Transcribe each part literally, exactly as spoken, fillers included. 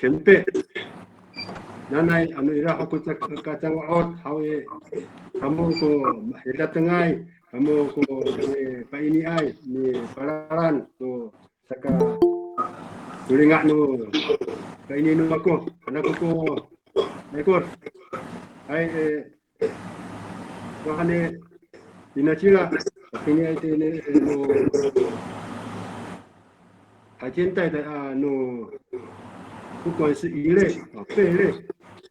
前辈. Nanay, ano ira ho ko ca-, kacango'ot haw i, kamo ko mahidatengay, kamo ko, e, painiay, mipalalan to saka, tolinga no paini no mako, ano ko ko, Maykor. Hay, e, Wahane, inacila, pakiniay to ini, e, no, 海鲜带的啊，no, 不管是鱼类啊、贝类，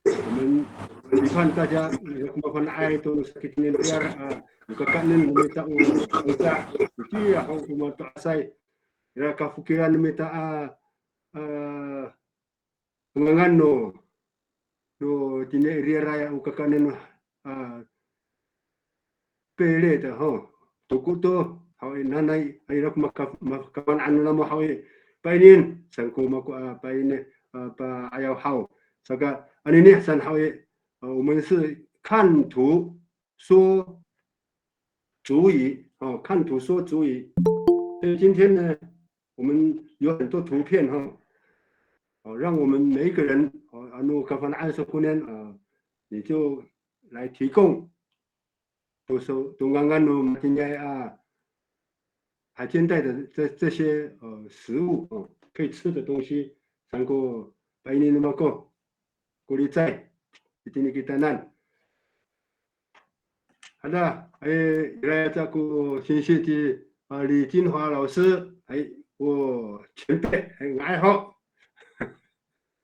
我们期盼大家，e, ko mafana'ay to sakitini riyar a, o kakaenen no mita o, o sa, itiya ho ko mato'asay, ira kafokilan no mita a, a, ngangan no, no tini i riyar a o kakaenen no, a, 贝类的 ho. Toko to, haw i, nanay, ay, ira ko maka-, makafana'an namo haw i, painien, saan ko mako, a, paini, a, pa'ayaw haw. Saka, anini saan haw i, a, 我们是看图说族语，哦，看图说族语。所以今天呢，我们有很多图片哈，哦，让我们每一个人，哦，ano kafana'an sa konian，啊，你就来提供，都说，都刚刚 no matini a，海鲜带的这，这些，呃，食物，哦，可以吃的东西，saan ko paini no mako, ko licay, itini kitanan. Hada, e, ira sa ko singsi ci, a, 李金华老师, ay, o 前辈, ay, nga'ay ho.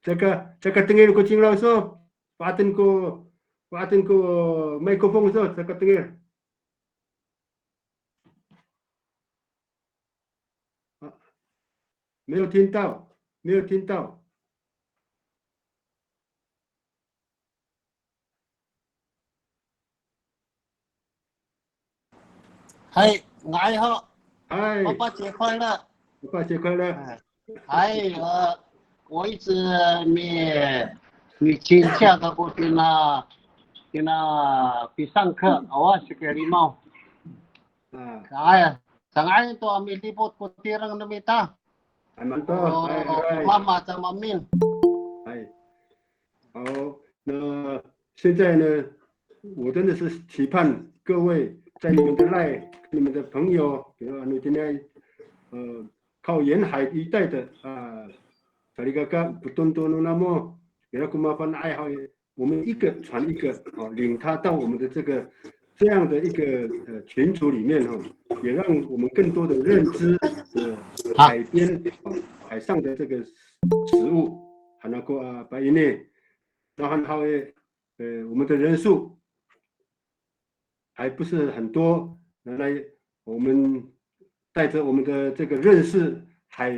Caka, caka tengil ko cinglaw so, pa'aten ko, pa'aten ko microphone so, caka tengil. 啊，没有听到，没有听到。 Hay, nga'ay ho. Hay. 爸爸节快乐。爸爸节快乐。哎。Hay, e, 我一直没，没请假的，我跟他，跟他去上课，我是个礼貌。啊。哎呀，sanga'ay to a midipot ko tireng no mita. Hay, manto. O, hay, hay. Mama sa mamin. Hay. 好，那现在呢，我真的是期盼各位在你们的 Line，你们的朋友，比如 ano tini, 呃，靠沿海一带的，啊，salikaka, ko tonto no namo, ira ko mafana'ay haw i, 我们一个传一个，啊，领他到我们的这个，这样的一个，呃，群组里面哈，也让我们更多的认知，呃，海边，啊，海上的这个食物，还能够，啊，把一类，然后还有，呃，我们的人数还不是很多，原来我们带着我们的这个认识海，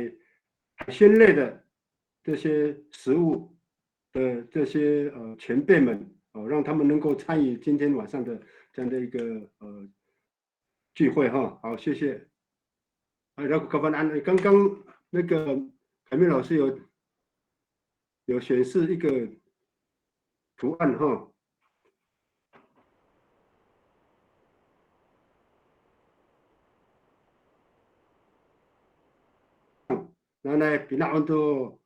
海鲜类的这些食物的这些，呃，前辈们，哦，让他们能够参与今天晚上的这样的一个，呃，聚会哈。好，谢谢。哎，然后刚刚那个海明老师有，有显示一个图案哈。Nanay pina'on to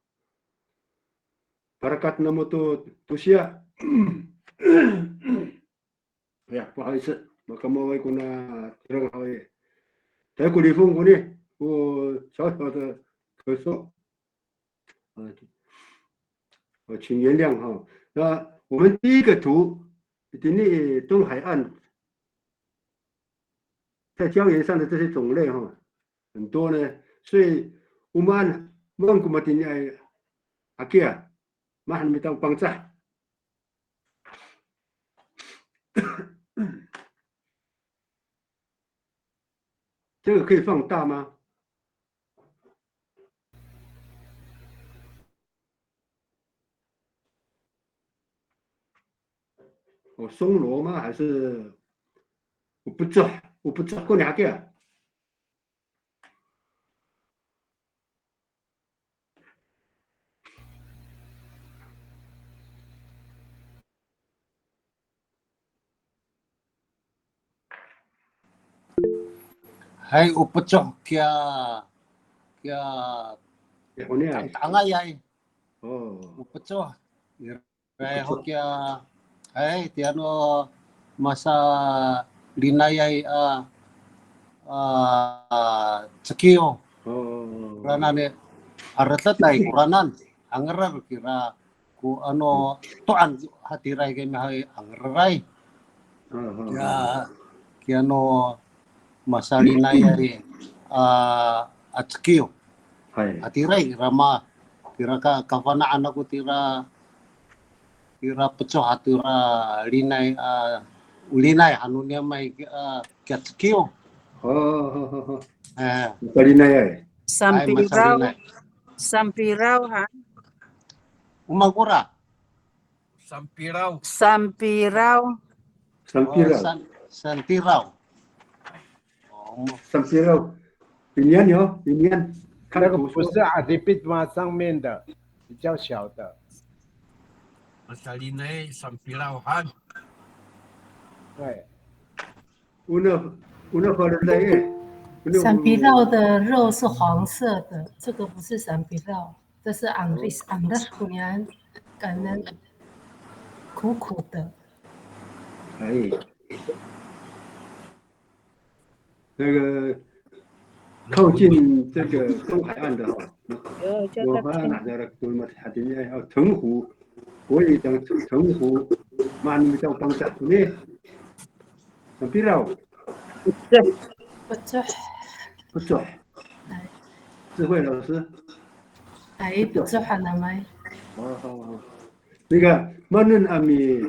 Parakat namo to, to siya. Ya, 不好意思, makamaway kona tireng haw i. 太过 lifong koni, 我小小的咳嗽。呃，呃，请原谅哈。那我们第一个图，itini 东海岸，在礁岩上的这些种类哈，很多呢。所以 o maan, maan ko matiniay hakiya, maan mita o Pangcah. 这个可以放大吗？哦，松螺吗？还是 o pecoh, o pecoh koni hakiya? 还有 o pecoh kiya, kiya, kiya honiay. Tangtangay ay. O pecoh. Ira ho kiya, ay, tiya no masalinayay a, a, cekiw. Koranan i, aretetay koranan. Angerer kira ko ano to'an hatiray kami hay angereray. Kiya, kiya no masalinayay a, a cekiw. Hay. Hatiray, ira ma, ira ka, kafana'an ako tira, ira pecoh ato ira linay, a, o linay, ano niyam ay, a, kiya cekiw. O, o, o, o. E. Masalinayay. Ay, Sampiraw. Masalinay. Sampiraw, ha? O maan kora. Sampiraw. Sampiraw. Sampiraw. O, san-, sampiraw. O. Sampiraw. Inian yo, inian. 那个不是 adipit 吗？上面的，比较小的。Masalinay, sampiraw han. 对。Una, una faloday, e. Sampiraw 的肉是黄色的，这个不是 sampiraw。 这是 angris, angris 果然感恩，苦苦的。哎，那个靠近这个东海岸的哈，有，就在我们那个 Hatini 啊，藤壶，国语讲藤壶，蛮有到帮助呢。Sampiraw. Pecoh. Pecoh. 哎。智慧老师。哎，pecoh han a may. 好，好，好。那个，maanen a mi,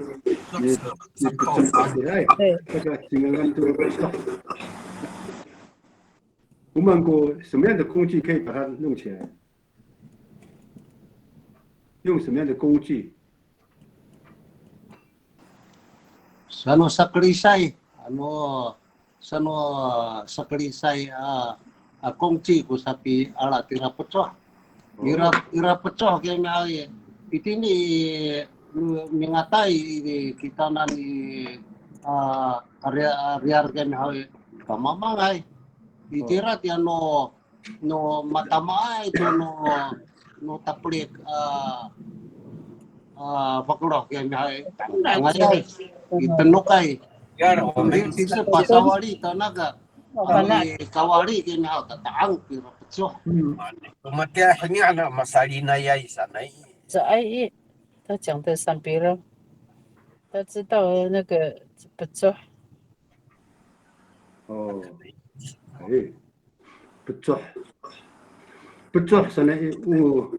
mi, mi pecoh 起来，对。这个金刚刚都 pecoh。我们过什么样的工具可以把它弄起来？用什么样的工具？ Sano sakelisay, ano, sano sakelisay a, a kongci ko sapiala tira pecoh. Ira, ira pecoh kiyami hay, itini, mingata i kitanan i, a, riyar, riyar kiyami hay, tamamangay. Itira tiya no, no matamaay to no, no tapelik, a, a, fakeloh kiyami hay, tangayay, i tenokay. Ira, o, ira, sisa pasawali to naka, a, kawali kiyami hay, tata'ang, ira pecoh. 我们家很远的，马萨里那也一山那一。这爱意，他讲的 sampiraw，他知道那个 pecoh。 O, ay. Pecoh. Pecoh sanay i, o,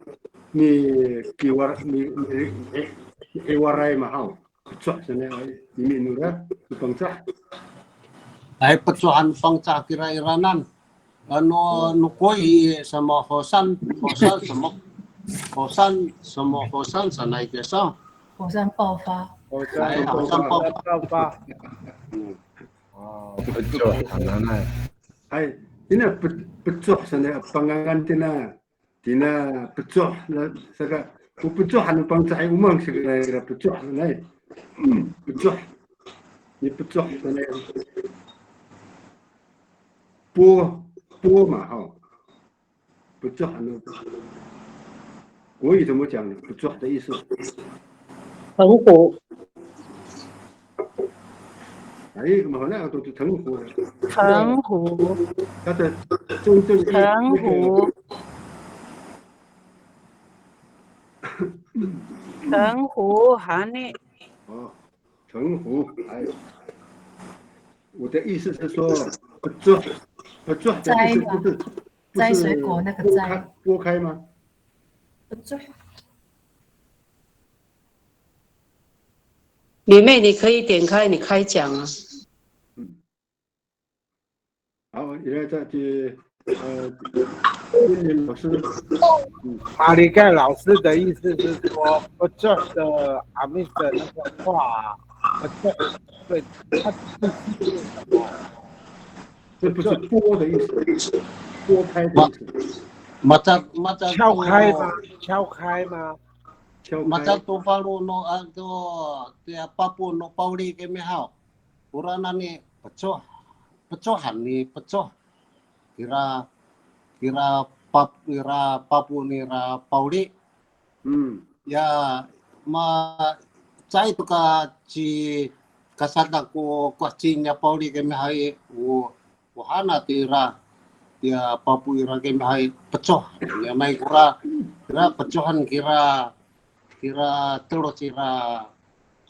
mikiwar, mi, mi, mi, mikiwaray mahaw. Pecoh sanay i, imi nora, i Pangcah. Ay, pecoh han Pangcah kira iranan. Ano, no koy i, samo hosan, hosan, samo, hosan, samo hosan sanay kesa. 火山爆发。 Ay, hosan 爆发。 爆发。 O, pecoh hananay. Hay, tina pe-, pecoh sanay a pangangan tina, tina pecoh na saka, o pecoh han Pangcah i, o maan saka ira pecoh sanay. Pecoh. Ni pecoh sanay. Po, po ma, haw. Pecoh, ano, 国语怎么讲呢？Pecoh 的意思。藤壶。 哎，我们好像都是藤壶。藤壶。它的真正意，藤壶。 藤壶 hani。 哦，藤壶，哎。我的意思是说，pecoh，pecoh 的意思不是，不是摘水果那个摘。剥开，剥开吗？ 妹妹，你可以点开，你开讲啊。 好，现在再去，呃，君林老师。嗯。 Malikay 老师的意思是说，pecoh 的 'Amis 的那个话啊，pecoh，对，它的意思是什么？这不是剥的意思，剥开的意思。 Maca, maca, 敲开吗？敲开吗？敲开。 Maca to falo no, a, to, tiya papo no Pawli kiyami haw. Oranan i pecoh, pecoh han i pecoh. Ira, ira pap-, ira papo nira Pawli. Hmm. Ya, ma, caay to ka ci, kasada ko, ko ci niya Pawli kami hay, o, o hana tira, tiya papo ira kami hay pecoh. Ya, may kora, kira pecohan kira, kira teloc ira,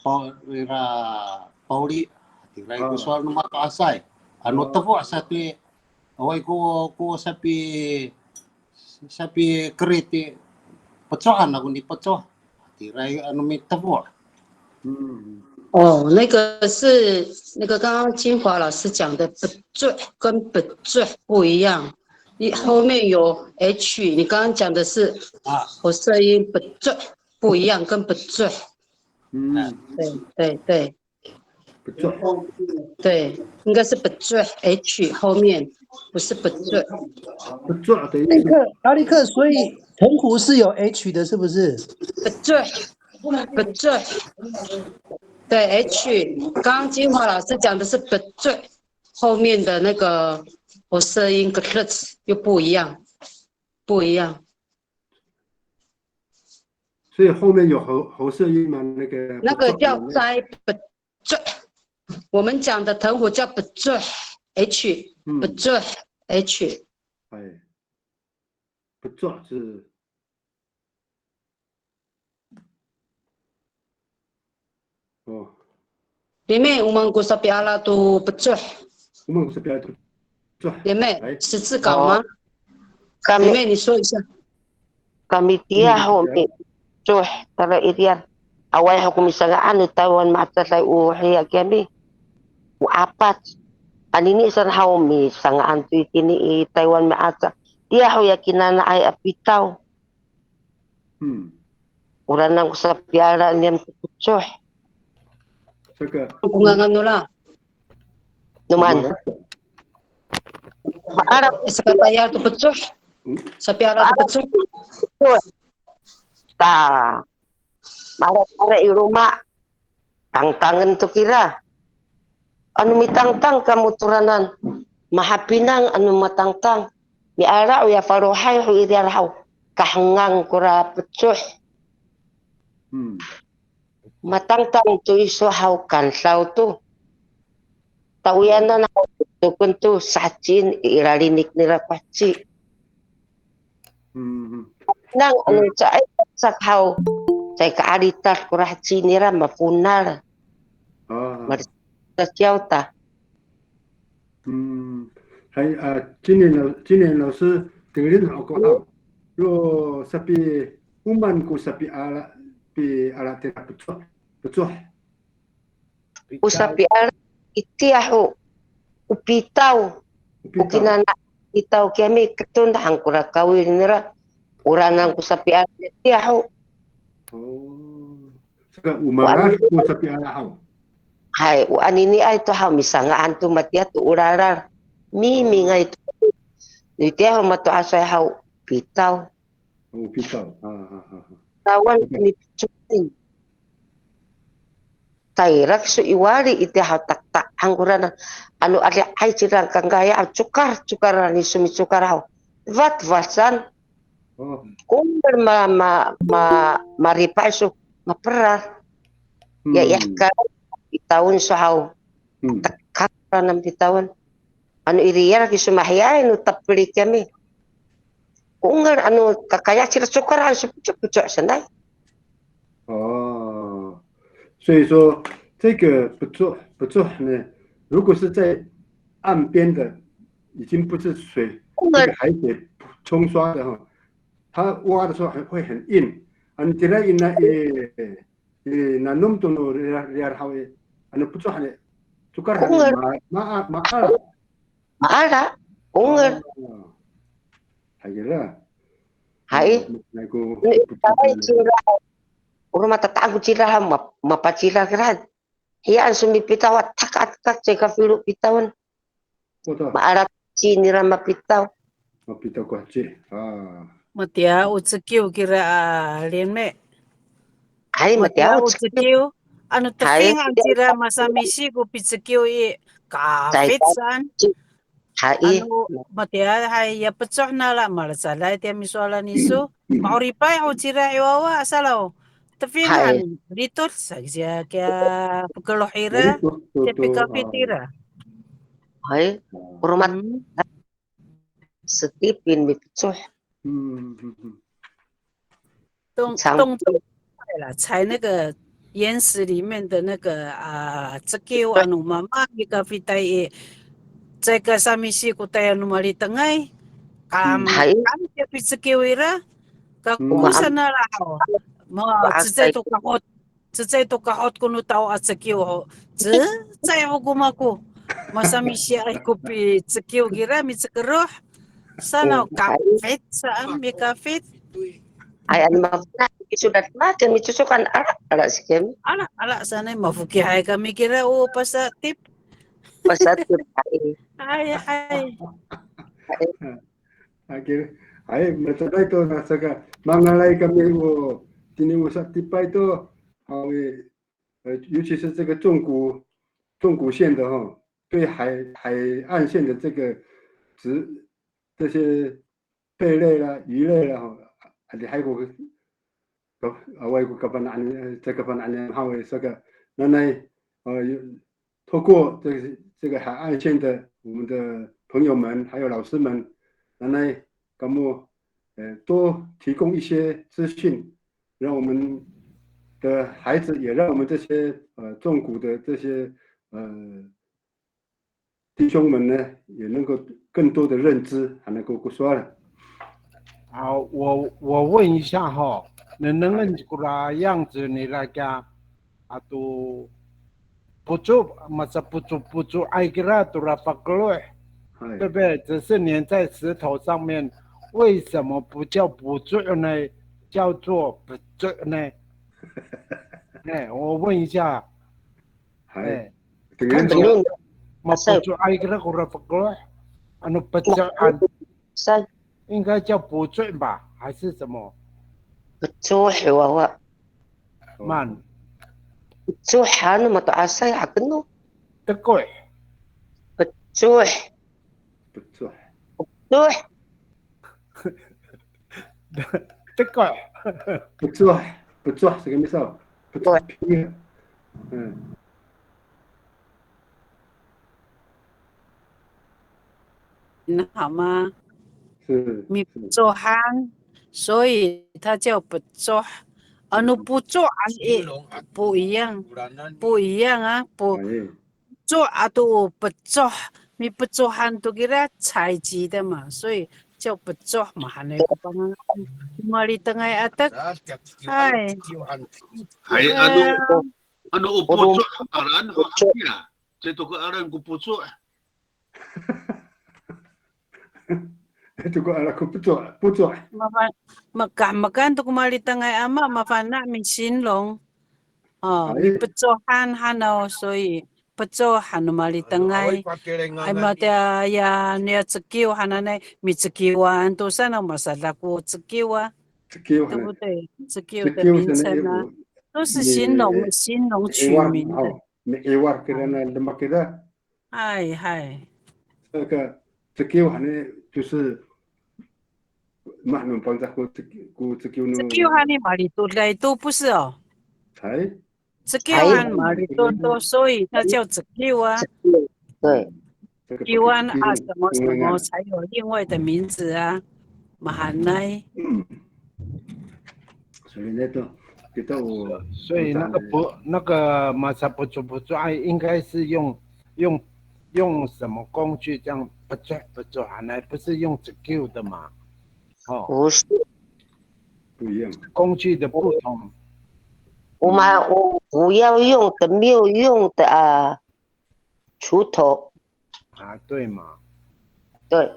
pa, ira Pawli, tira ko sowal no mato'asay. Ano tefo' sa ti, awaay ko, ko sapi, sapikeriti, pecohan ako ni pecoh. Tira ano mitefo'. 哦，那个是那个刚刚金华老师讲的 pecoh 跟 pecoh 不一样，你后面有 h，你刚刚讲的是啊喉塞音 pecoh 不一样，跟 pecoh。嗯，对对对。 pecoh。对，应该是 pecoh h 后面，不是 pecoh。 pecoh 的意思。那个劳力克，所以藤壶是有 h 的，是不是？ pecoh，pecoh，对 h，刚刚金华老师讲的是 pecoh，后面的那个喉塞音 kecec 又不一样，不一样。所以后面有喉喉塞音吗？那个那个叫 cay pecoh。 我们讲的藤壶叫 pecoh h，pecoh h。哎，pecoh 是哦。 Lime, o maan ko sapiala to pecoh? O maan ko sapiala to pecoh? Lime, 十字镐吗？ Kami, Lime, 你说一下。 kami tiya ho mipecoh tala i riyar. Awaay ho ko misanga'an no Taywan ma'acaday o hiya kiyami. O apac. Anini saan haw misanga'an to itini i Taywan ma'aca. Tiya ho ya kinana'ay a pitaw. Hmm. Oranan ko sapiala niyam to pecoh. Saka. Ko ngangan nora. No maan. Ma'araw. Saka tayal to pecoh. Sapiala to pecoh. Ta. Ma'araw, ma'araw i loma'. Tangtangen to kira. Ano mitangtang kamo toranan. Mahapinang ano matangtang. Miala o ya falohay ho i riyar haw. Kahengang kora pecoh. Hmm. Matangtang to iso haw kandaw to. Tawiyanan haw to kon to sacin i lalinik nira ko heci. Hmm. Nang ano caay pacak haw, caay ka'alital kora heci nira mafonal. Ah. Malicaciyaw ta. Hmm. Hay, a, 金莲老, 金莲老师, tengilen ako haw. Yo sapi, o maan ko sapiala, piala tira pecoh, pecoh. O sapiala itiya ho, o pitaw. O pitaw. O kinana pitaw kiyami keton han kora kawil nira. Oranan ko sapiala itiya ho. Oh. Saka o maral ko sapiala haw. Hay, o aniniay to haw misanga'an to matiya to o laral. Mimingay to. Itiya ho mato'asay haw pitaw. O pitaw. Ha, ha, ha, ha. Tawan ni picotin. Tayra kiso i wali itiya haw takta'ang koranan. Ano adihay cira kangkaya, cokar, cokar ni so micokar haw. Vat, vat san. Oh. Komer ma, ma, ma, maripay so, maperar. Ya, ya, ka, pitawon so haw. Hmm. Takak koranan pitawon. Ano i riyar kiso mahiyaay no tapeli kiyami. Konger ano kakaya cira cokar ano so pecohpecoh sanay. 哦，所以说这个 pecoh pecoh 呢，如果是在岸边的，已经不是水，这个海水冲刷的哈，它挖的时候还会很硬。啊，你 tira i, i, i nanom to no riyar, riyar haw i, ano pecoh ne, cokar han ma, ma, maala. Maala, konger. Hay ira. Hay. Nai ko, Ni, taway cira. O roma tata'ang ko cira ha, ma, mapacira kira. Hiyaan so mipitaw a takataka ceka filo pitawan. Maala cinira mapitaw. Mapitaw ko ci. Ah. Matiya o cekiw kira a lime. Hay, matiya o cekiw. Ano tefing han cira masamisi ko picekiw i, kafit saan. Hay. Ano, matiya, hay, ya pecoh nala, malecad tiya misowalan iso. Ma'oripay ho cira i wawa, asalaw. Tefing han, litod, sa kiya, kiya pekeloh ira, kiya pikafit ira. Hay, oromat. Setipin mipecoh. 动动作啦，踩那个岩石里面的那个啊，cekiw ano mama i kafitay i, caay ka samisi ko tayal no malitengay, kam kam kiya picekiw ira, kako sanala haw, ma cecay to kahot, cecay to kahot ko no tao a cekiw ho, cecay ho ko mako, masamisiay ko picekiw kira micekeroh. Saan o kafit saan, mikafit. Ay, ano mafana' kiso, dot matiya micocokan ala, ala sa kami. Ala, ala sanay, mafokihay kami kira o pasa'etip. Pasa'etip, ay. Ay, ay. Ay, malecad to, na saka mangalay kami o tini o sa'etipay to, 呃，尤其是这个纵谷，纵谷线的哈，对海，海岸线的这个植，这些贝类啦、鱼类啦哈，啊，你还有个，啊，我有个 kafana'an，呃，这个 kafana'an 哈，这个，那那，呃，有，透过这个，这个海岸线的我们的朋友们，还有老师们，那那，kamo，呃，多提供一些资讯，让我们的孩子，也让我们这些，呃，纵谷的这些，呃，弟兄们呢，也能够更多的认知，还能够说了。好，我，我问一下哈，能不能这个样子，你那个，啊，都 poco', masapoco'poco'ay kira to ra fakeloh. 对不对？只是粘在石头上面，为什么不叫 poco' 呢？叫做 peco' 呢？哎，我问一下。哎，看起来 mapoco'ay kira ko ra fakeloh, ano peco'an. 应该叫 poco' 吧，还是什么？ Pecoh, wawa. Man. Pecoh han, mato'asay haken no. Tekoh. Pecoh. Pecoh. Pecoh. Tekoh. Pecoh. Pecoh, saka misaw. Pecoh. Hmm. 那好吗？是，是。Mipecohan, 所以它叫 pecoh. Ano poco'an i, 不一样，不一样啊，po-，哎。Poco' ato o pecoh, mipecohan to kira 采集的嘛，所以叫 pecoh, mahaenay ko pangangan. Malitengay atek. Hay. Hay, ano, ano o poco' alaan ho hakiya. Caay to ko alaan ko poco'. Caay to ko alaan ko poco', poco'. Mafa-, maka-, makaan to ko malitengay ama, mafana' misinlong. O, mipecohan hanaw, 所以 pecoh han no malitengay. Ay, matiya, ya, niya cekiw hananay, micekiwan to saan, masadak ko cekiw a. Cekiw, 对不对？Cekiw 的名称啊，都是形容，形容取名的。Mi'iwar kira na demak kira. Hay, hay. 这个 cekiw han 就是 mahaen no Pangcah ko cek-, ko cekiw no. Cekiw han i malitoday to, 不是哦？Hay. Cekiw han malitod to, 所以它叫 cekiw a. 对。Cekiwan a 什么什么才有另外的名字啊。Mahaenay. 所以那个，那个 masapocopocoay 应该是用，用，用什么工具这样 pecoh pecoh 呢？不是用 cekiw 的嘛？哦。不是。不一样。工具的不同。我们，我不要用的，没有用的啊，锄头。啊，对嘛。对。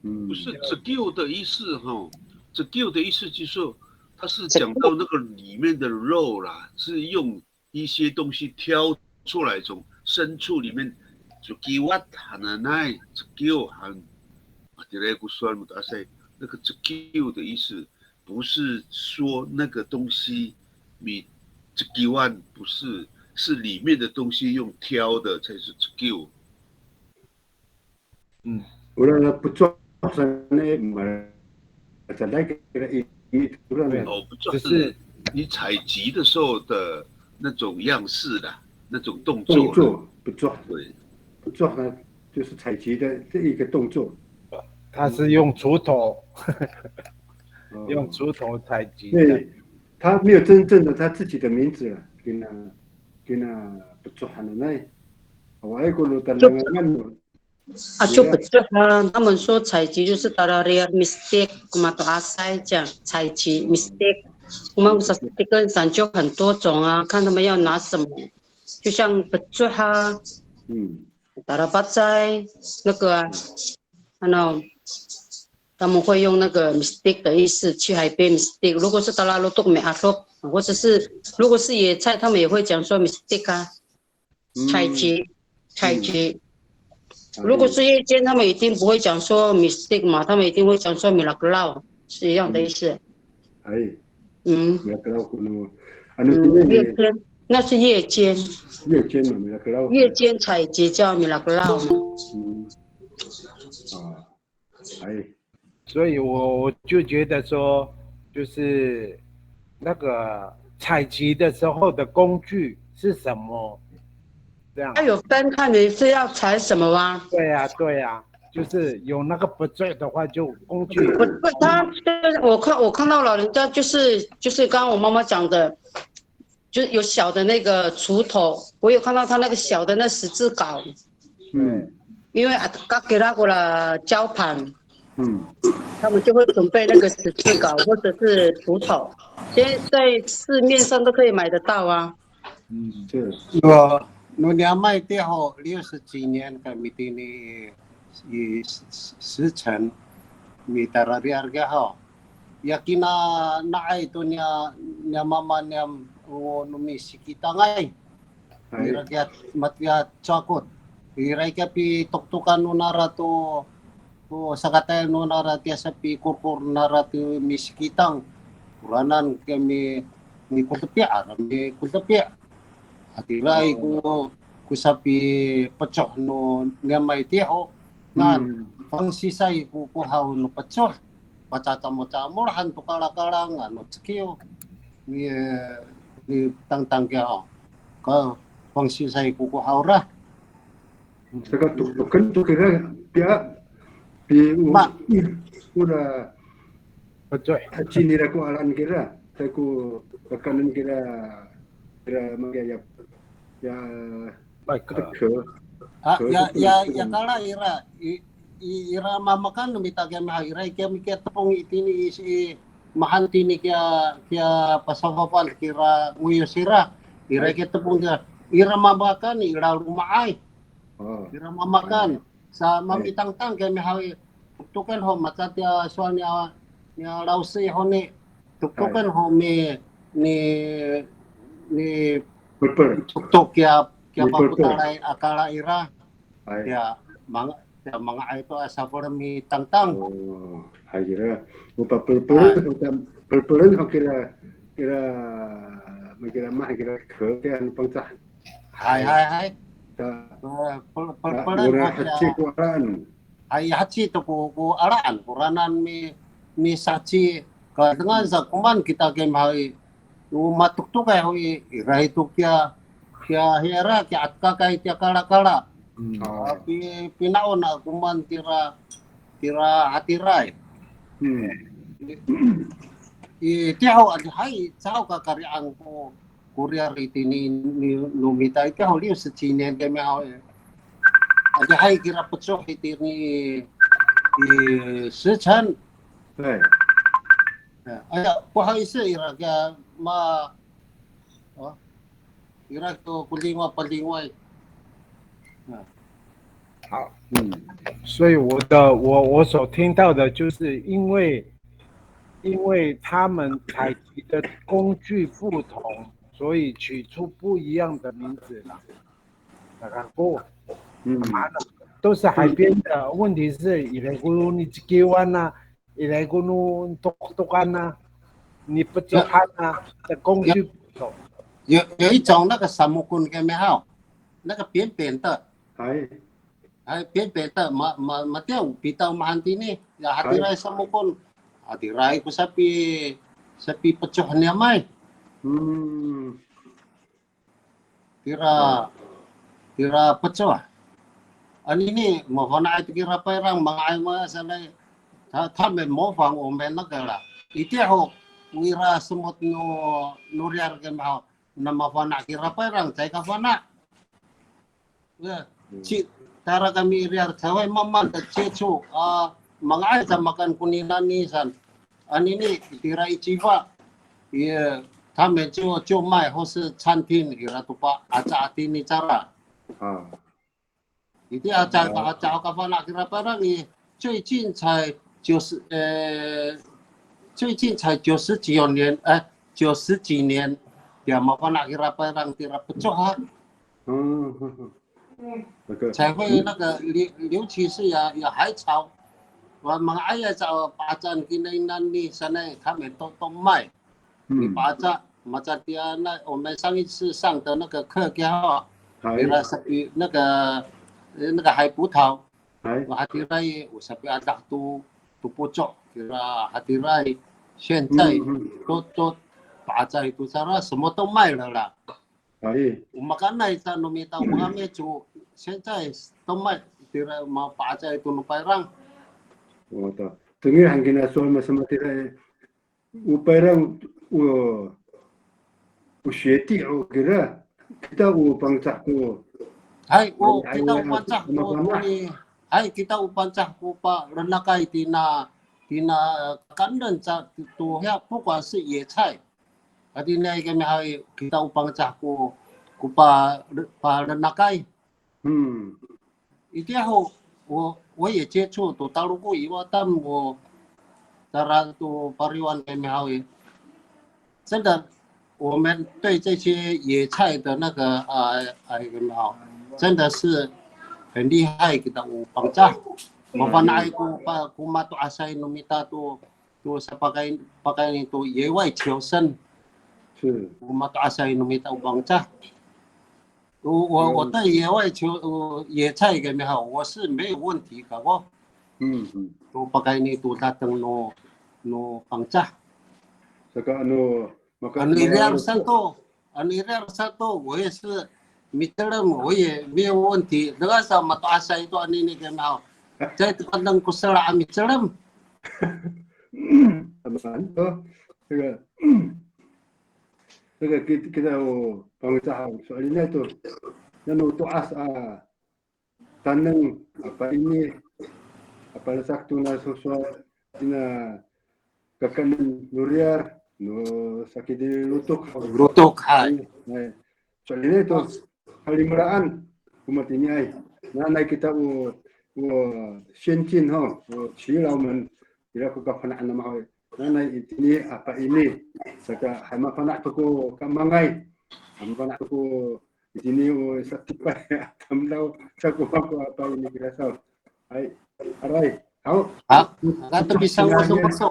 嗯。不是 cekiw 的意思哈，cekiw 的意思就是说，它是讲到那个里面的肉啦，是用一些东西挑出来，从深处里面 cekiwat hananay, cekiw han. 啊，对了，我说了，那个 cekiw 的意思，不是说那个东西 micekiwan，不是，是里面的东西用挑的才是 cekiw。嗯。 Ora pecoh sanay, ma-, sanay kira i, i, ora na. 哦，不就是你采集的时候的那种样式啦，那种动作啦。动作，pecoh。对。 Pecoh 呢，就是采集的这一个动作。他是用锄头，哦用锄头采集的。对，他没有真正的他自己的名字了，kina, kina pecoh hananay. Awaay ko no tadangangan no. Aco pecoh 啊，他们说采集就是 tala riyar mistik, ko mato'asay 这样，采集 mistik。我们 sasetiken 讲究很多种啊，看他们要拿什么，就像 pecoh 啊，嗯， tala pacay 那个啊，ano，他们会用那个 mistik 的意思，去海边 mistik。如果是 tala lotok mi'adop，或者是如果是野菜，他们也会讲说 mistik 啊。 采集，采集。如果是夜间，他们一定不会讲说 mistik 嘛，他们一定会讲说 milakelaw，是一样的意思。哎，嗯， milakelaw ko no, ano 嗯，夜 tini, 间，那是夜间，夜间嘛，milakelaw。夜间采集叫 milakelaw 嘛。嗯，啊，哎，所以我我就觉得说，就是那个采集的时候的工具是什么，这样。它有分，看你是要采什么啊？对呀、对呀、就是有那个 pecoh 的话，就工具。不不，他我看我看到老人家就是就是刚刚我妈妈讲的，就是有小的那个锄头，我有看到他那个小的那十字镐，嗯因为啊，kira ko 了交盘，嗯，他们就会准备那个十字镐或者是锄头，现在在市面上都可以买得到啊。这我 no niyam itiya ho 六十几年 kami tini i 石城 mitarariar ka ho. Ya kina na'ay to niya, niya mama niyam o no misikitangay. Ira kiya matiya cakot. Ira kiya pitoktokan no nara to, to sakatayal no nara tiya sapikorkor nara to misikitang. Koranan kiya mi, mikoltepi', ara mikoltepi'. Hatiraay ko, ko sapipecoh no niyam itiya ho. Ngan, fangsisay ko kohaw no pecoh. Pacacamocamol han to kalakalang ano cekiw. Ni, ni tangtang kiya ho. Ka fangsisay ko kohaw ra. Saka toktoken to kira, piya, pi, u, Ma. Ora, Pecoh. haci nira ko alaan kira, sa ko kakaenen kira, kira mangga ya, ya, Baik. teke. A, Ko ya, teke, ya, teke. Ya kala ira, i, i, ira mamakan no mita kiya miha, ira kiya mikiya tepong itini i, i, mahan tini kiya, kiya pasafafal kira ngoyos ira, ira kiya tepong kiya, ira mamakan, ira loma'ay. O. Ira mamakan. Sa mamitangtang kiya mihaw i, toktoken ho, maca tiya sowal niya, niya lawsi honi, toktoken ho mi, ni, ni Pelpel. toktok kiya, kiya Ni pelpel. Papotalay a kala ira. Ay. Kiya manga, kiya manga'ay to a safel mitangtang. O, hay kira. O papelpelen, o papelpelen ho kira, kira, kira mah kira ke, kira ano Pangcah. Hay, hay, hay. Ta, Pel, pel, ta, pelen ora ho kiya. Haci ko alaan. Ay, haci to ko, ko alaan, koranan mi, misaci, kadengan sa koman kita kiya mihaw i, o matoktok ay ho i, ira to kiya, kiya hira, kiya atkakay kiya kalakala. Hmm. O. A, pi, pina'on a koman tira, tira hatiraay. Hmm. I, tiya ho, adihay, caho kakari'ang ko, Korea itini ni, no mita itiya ho 六十几年 kami haw. Adihay kira pecoh itini i 石城. Ay. Aya, 不好意思, ira kiya ma, o, ira ko, ko lingwa, palingway. 好，嗯，所以我的我我所听到的就是因为因为他们采集的工具不同，所以取出不一样的名字了。那个不，嗯，都是海边的，问题是 ira ko no cekiwan 啊，ira ko no toktokan 啊，你不做饭啊，的工具不同。有有一种那个 samokon kami haw, 那个扁扁的。哎， Hay, pipita, ma, ma, matiya o pita o mahan tini. Ya, hatiray sa mokon. Hatiray ko sapi, sapipecoh niyam ay. Tira, tira pecoh. Anini, mafana'ay to kira payrang, manga'ay manga sanay. Ta, 他们模仿我们那个啦。Itiya ho, o ira semot no, no riyar kami haw. Na mafana' kira payrang, caay kafana'. Ya, ci, tara kami riyar caay 慢慢的接触 a, manga'ay sa makan konini san. Anini, tira i cifa. Ye, 他们就，就卖或是餐厅 ira to pa'aca tini cara. Itiya caay ka, caay kafana' kira payrang i, 最近才九十，呃，最近才九十几年，呃，九十几年，ya mafana' kira payrang tira pecoh ha. 才会那个，尤，尤其是呀，呀海草，我们哎呀，找把咱给那那里，现在他们都，都卖。你把这，马上的啊，那我们上一次上的那个课，给哈，给他是比那个，呃，那个海葡萄，我还给他，我是比较大都，都不做，给他还给他，现在都，都把这都啥了，什么都卖了啦。 Hay. O makanay sa no mita o 阿美族，现在都卖，tira mapa'aca to no payrang. O ta. Tengil han kina sowal masama tira. O payrang, o, o 学弟 o kira. Kita o Pangcah ko. Hay, o, kita o Pangcah ko, hay, kita o Pangcah ko palenakay tina, tina, eh, kakaenen sa to, to hiya, 不管是野菜。 Hatiniay kami hay kita o Pangcah ko, ko pa, palenakay. Itiya ho, 我，我也接触 to Taloko i, wa tam ko tara to Pariwan kami hay. 真的，我们对这些野菜的那个，呃，呃，有没有？真的是很厉害，kita o Pangcah. Mafana'ay ko pa, ko mato'asay no mita to to sa pakay, pakayni to 野外求生。是。O mato'asay no mita o Pangcah. 我，我，我对野外求，呃，野菜 kami haw, 我是没有问题 kako. To pakayni to dateng no, no Pangcah. Saka ano, maka, ano i riyar sato. Ano i riyar sato, 我也是 micelem, 我也没有问题。Deka sa mato'asay to anini kami haw. Caay to kadang ko sela a micelem. 这个，这个 kita, kita o Pangcah haw, so'elinay to. Nano to'as a taneng, apa ini, apa lesak to na sosowal, ina kakaenen no riyar, no saki di lotok. Lotok, hay. Hay. So'elinay to, halimelaan, o matiniay. Nanay kita o, o 先进 ho, o 耆老们, ira ko kafana'an namo haw. Nanay itini apa ini. Saka hay mafana' to ko kamangay. Hay mafana' to ko itini o satipay a tamdaw. Saka mako apa ini kira saw. Hay, aray. Haw. Ha, kato pisaw so maso.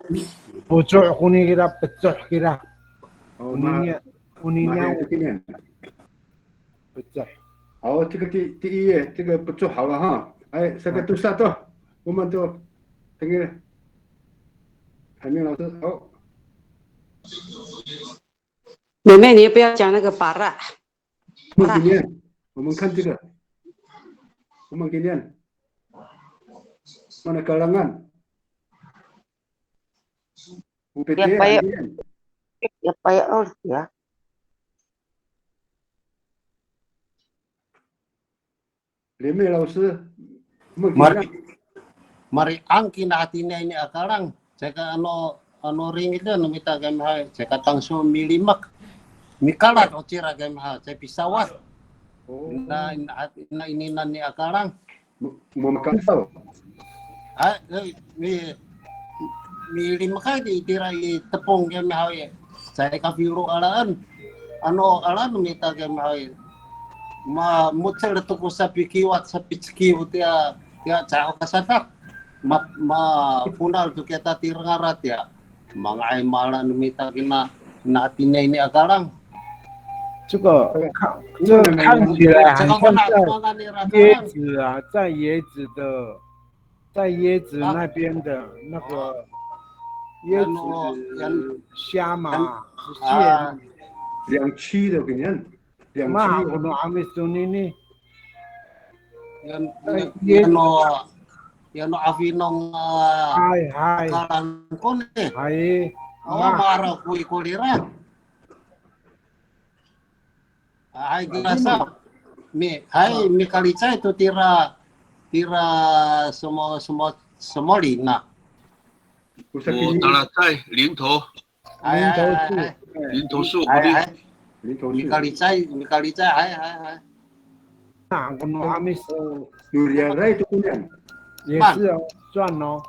Pecoh koni kira, pecoh kira. O, koni niya, koni niya. Pecoh. Haw, 这个第，第一页，这个 pecoh 好了哈。哎，这个 tosa to. 我们都，这个，海明老师，好。妹妹，你不要讲那个 para。我们给念，我们看这个，我们给念。Mana kalangan? Ya, paya, ya, paya, oh, ya. 林妹老师，我们给念。Mari, mari angkin hatiniay ini a kalang. Caay ka ano, ano ringiden no mita kami hay, caay ka tangso milimek. Mikalat o cira kami hay, caay pisawad. O. Na, na, na ininan ni a kalang. Mo, mo makasaw. Hay, e, mi, milimekay itira i tepong kami hay. Caay ka filo alaen. Ano alaen no mita kami hay. Ma, mo^cel to ko sapikiwat, sapicekiw tiya, tiya caho ka sadak. Ma, maponal to kita tireng ara tiya. Manga'ay mala no mita kina, na hatiniay ini a kalang. 这个看，这个看起来很像在椰子啊，在椰子的，在椰子那边的那个椰子虾嘛，是蟹嘛。两栖的，可能两栖的。Mahaen ko no 'Amis tonini. Yan, yan no, yan no 'Afinong, a, hay, hay. Kalang ko ni. Hay. Awa, mara ko i korira. Hay, kira sa. Mi, hay, mikalicay to tira, tira somo, somo, somolina. O talacay, 林投. Hay, hay, hay, hay. 林投树. 林投树, hay, hay. 林投树. Mikalicay, mikalicay, hay, hay, hay. Na, ko no 'Amis. No riyaray to konian. 也是哦，算哦。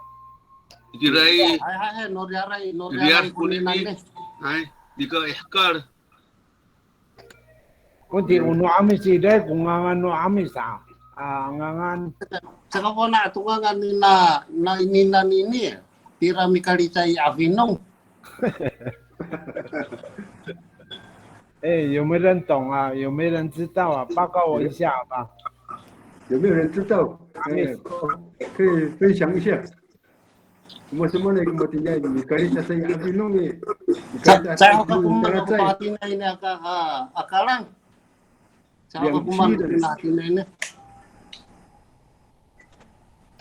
Riyaray. Hay, hay, hay, no riyaray, no riyaray konian ni. Hay, nika i hekal. Koni o no 'Amis ira ko ngangan no 'Amis a, a, ngangan. Caka fana' to ngangan nina, na, nina nini, tira mikalicay i 'Afinong. 哎，有没有人懂啊？有没有人知道啊？报告我一下好吧？有没有人知道？哎，可以分享一下。Mo, samaanay ko matiniay, mikalicay i 'Afinong i. Ca, caay ho kako maan ko matiniay ini aka, a, a kalang. Caay ho kako maan ko matiniay ini.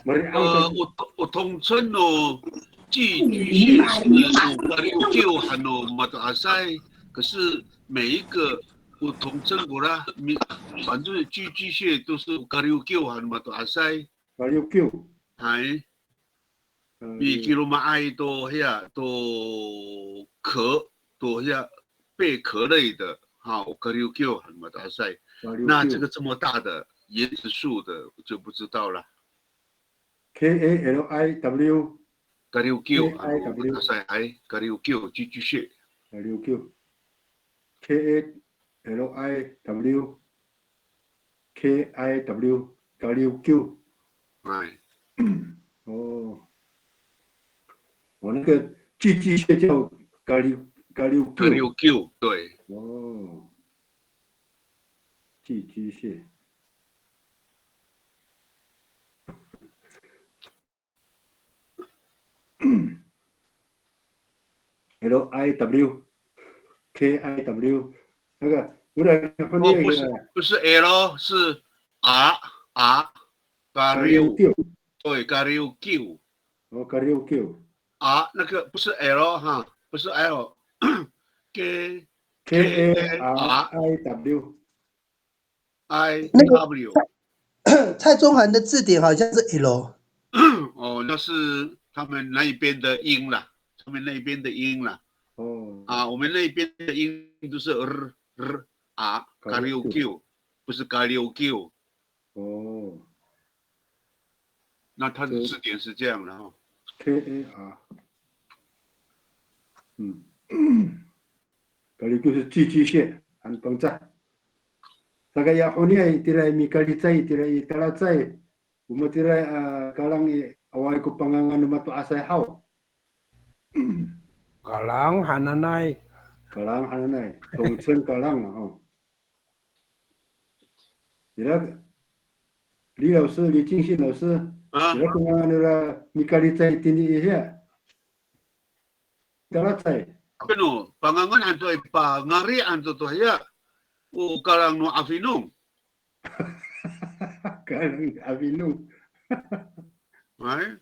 呃，我，我统称哦，寄居蟹是有 kariwkiw han no mato'asay，可是每一个我统称过啦，反正寄居蟹都是 kariwkiw han no mato'asay。Kariwkiw. Hay. Mikiloma'ay to hiya, to 壳, to hiya, 贝壳类的, ha, o kariwkiw han no mato'asay. Kariwkiw. 那这个这么大的椰子树的，我就不知道了。K A L I W. Kariwkiw, K I W. Mato'asay, hay, kariwkiw, 寄居蟹. Kariwkiw. K A L I W, K I W, kariwkiw. 哎。哦。哦，那个寄居蟹叫 kari, kariwkiw。Kariwkiw，对。哦。寄居蟹。 L I W, K I W, 那个，我来翻译一个。哦，不是，不是 L，是 R，R，kariwkiw。对，kariwkiw。哦，kariwkiw。R，那个不是 L 哈，不是 L，K，K A R I W。 I W。蔡中涵的字典好像是 L。哦，那是他们那一边的音啦，他们那一边的音啦。哦。啊，我们那一边的音都是 r、r、a，kariwkiw，不是 kariwkiw。哦。那他的字典是这样的哈。K A R。嗯。Kariwkiw 是寄居蟹，很膨胀。 Saka ya honiay itira i mikalicay, itira i talacay, o matiraay a kalang i, awaay ko pangangan no mato'asay haw. Kalang hananay. Kalang hananay. 统称 kalang 了哈。Ira, 李老师，李敬信老师，ira ko ngangan nira mikalicay itini i hiya. Talacay. Ano, pangangan han to i, pangari han to to hiya. O kalang no 'Afinong. Kalang 'Afinong. Ay?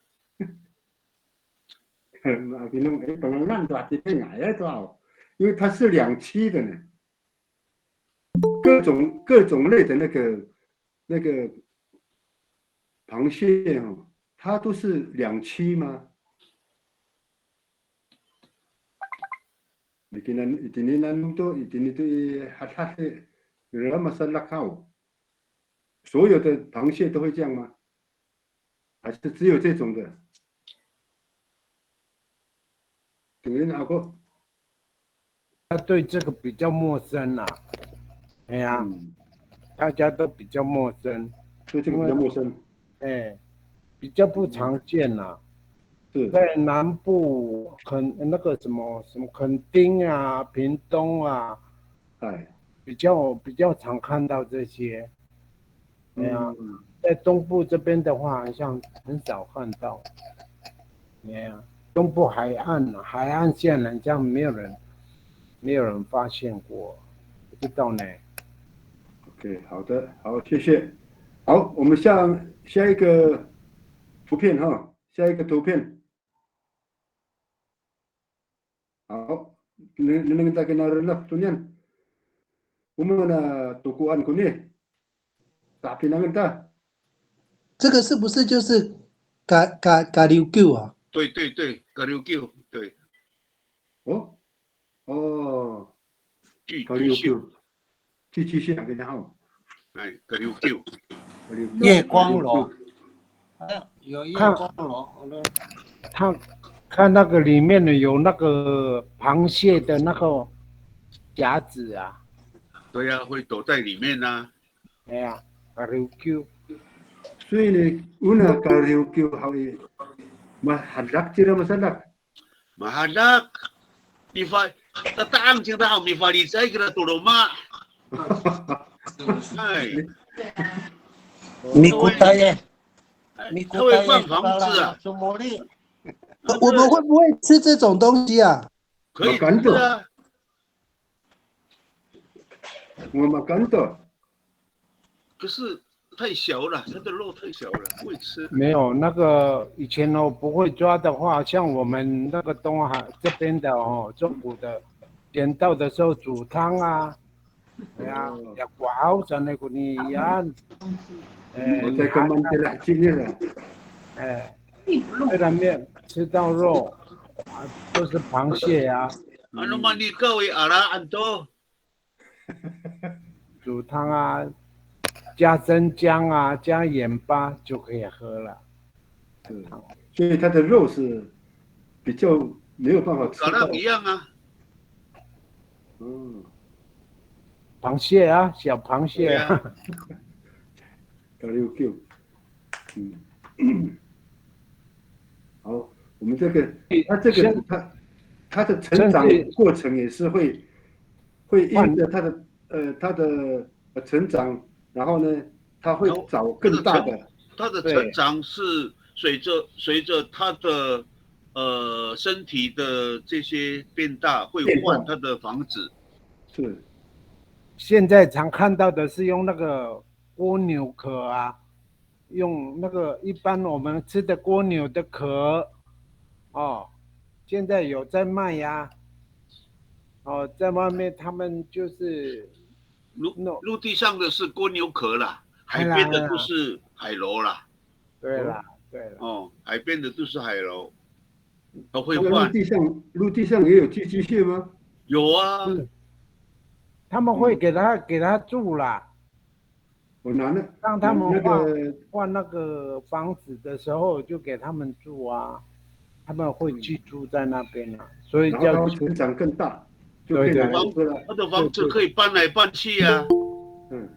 Kalang no 'Afinong, 哎，pangangan to hatini nga'ay to haw. 因为它是两栖的呢。各种，各种类的那个，那个螃蟹哈，它都是两栖吗？ Itini, itini nanom to, itini to i hadhad i, ira masalakaw. 所有的螃蟹都会这样吗？还是只有这种的？Dengerin ako. 他对这个比较陌生啊。哎呀，嗯。大家都比较陌生。对这个比较陌生。哎，比较不常见啊。是。在南部，垦，那个什么，什么垦丁啊、屏东啊，哎。比较比较常看到这些。对啊，嗯，在东部这边的话，好像很少看到。对啊，东部海岸海岸线好像没有人没有人发现过，不知道呢。 OK，好的，好，谢谢。好，我们下下一个图片哈，下一个图片。好，能能大家拿人了，中间。我们那读过安可呢，打平那个的。这个是不是就是 ka ka kariwkiw 啊？对对对，kariwkiw，对，哦哦，寄高六九，寄居蟹给他哈。哎，kariwkiw，高六九夜光螺，哎，有夜光螺，我都他看那个里面呢有那个螃蟹的那个夹子啊，对呀，会躲在里面呐。哎呀，kariwkiw。 所以呢，una kariwkiw haw i, mahadak tira masadak. Mahadak. Mifa, tata'ang cingra haw, mifalicay kira to loma'. Ay, Mikotay e. 他会放房子啊， Sumoli. 我们会不会吃这种东西啊？可以吃啊。 Mamakan to. 可是太小了，它的肉太小了，不会吃。没有那个以前哦，不会抓的话，像我们那个东海这边的哦，中国的，捡到的时候煮汤啊，哎呀，ya ko'aw sanay ko niyan. 哎， Matay kaman tira cini la. 哎，这两面吃到肉，啊，都是螃蟹啊。 Ano manikaw i, alaan to. 煮汤啊，加生姜啊，加盐巴就可以喝了。所以它的肉是比较没有办法吃到。一样啊。嗯，螃蟹啊，小螃蟹啊。对啊。 Kariwkiw。嗯，好，我们这个，它这个它它的成长过程也是会会因着它的呃它的呃成长，然后呢，它会找更大的。它的成长是随着随着它的呃身体的这些变大，会换它的房子。是。现在常看到的是用那个蜗牛壳啊，用那个一般我们吃的蜗牛的壳，哦，现在有在卖呀。哦，在外面他们就是陆陆地上的是蜗牛壳啦，海边的都是海螺啦。对啦，对啦。哦，海边的都是海螺，它会陆换。地上陆地上也有寄居蟹吗？有啊。他们会给他给他住啦。 我拿那让他们那换个换那个房子的时候就给他们住啊，他们会居住在那边啊，所以然后它叫会成长更大，就对变对成这个它的房子可以搬来搬去啊。嗯，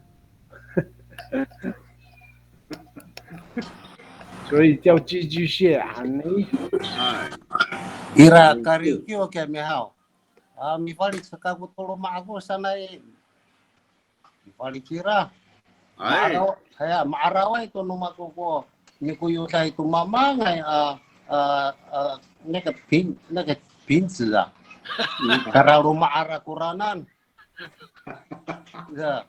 所以叫寄居蟹啊。你哎， Ira kariwkiw kiyami haw. A, mifalic kako to loma' ako sanay. Mifalic ira. Ma'araw, haya, ma'araway to no mako ko mikoyoday to mamangay a, a, a, 那个瓶那个瓶子啊. Kararoma' ira koranan. Ya.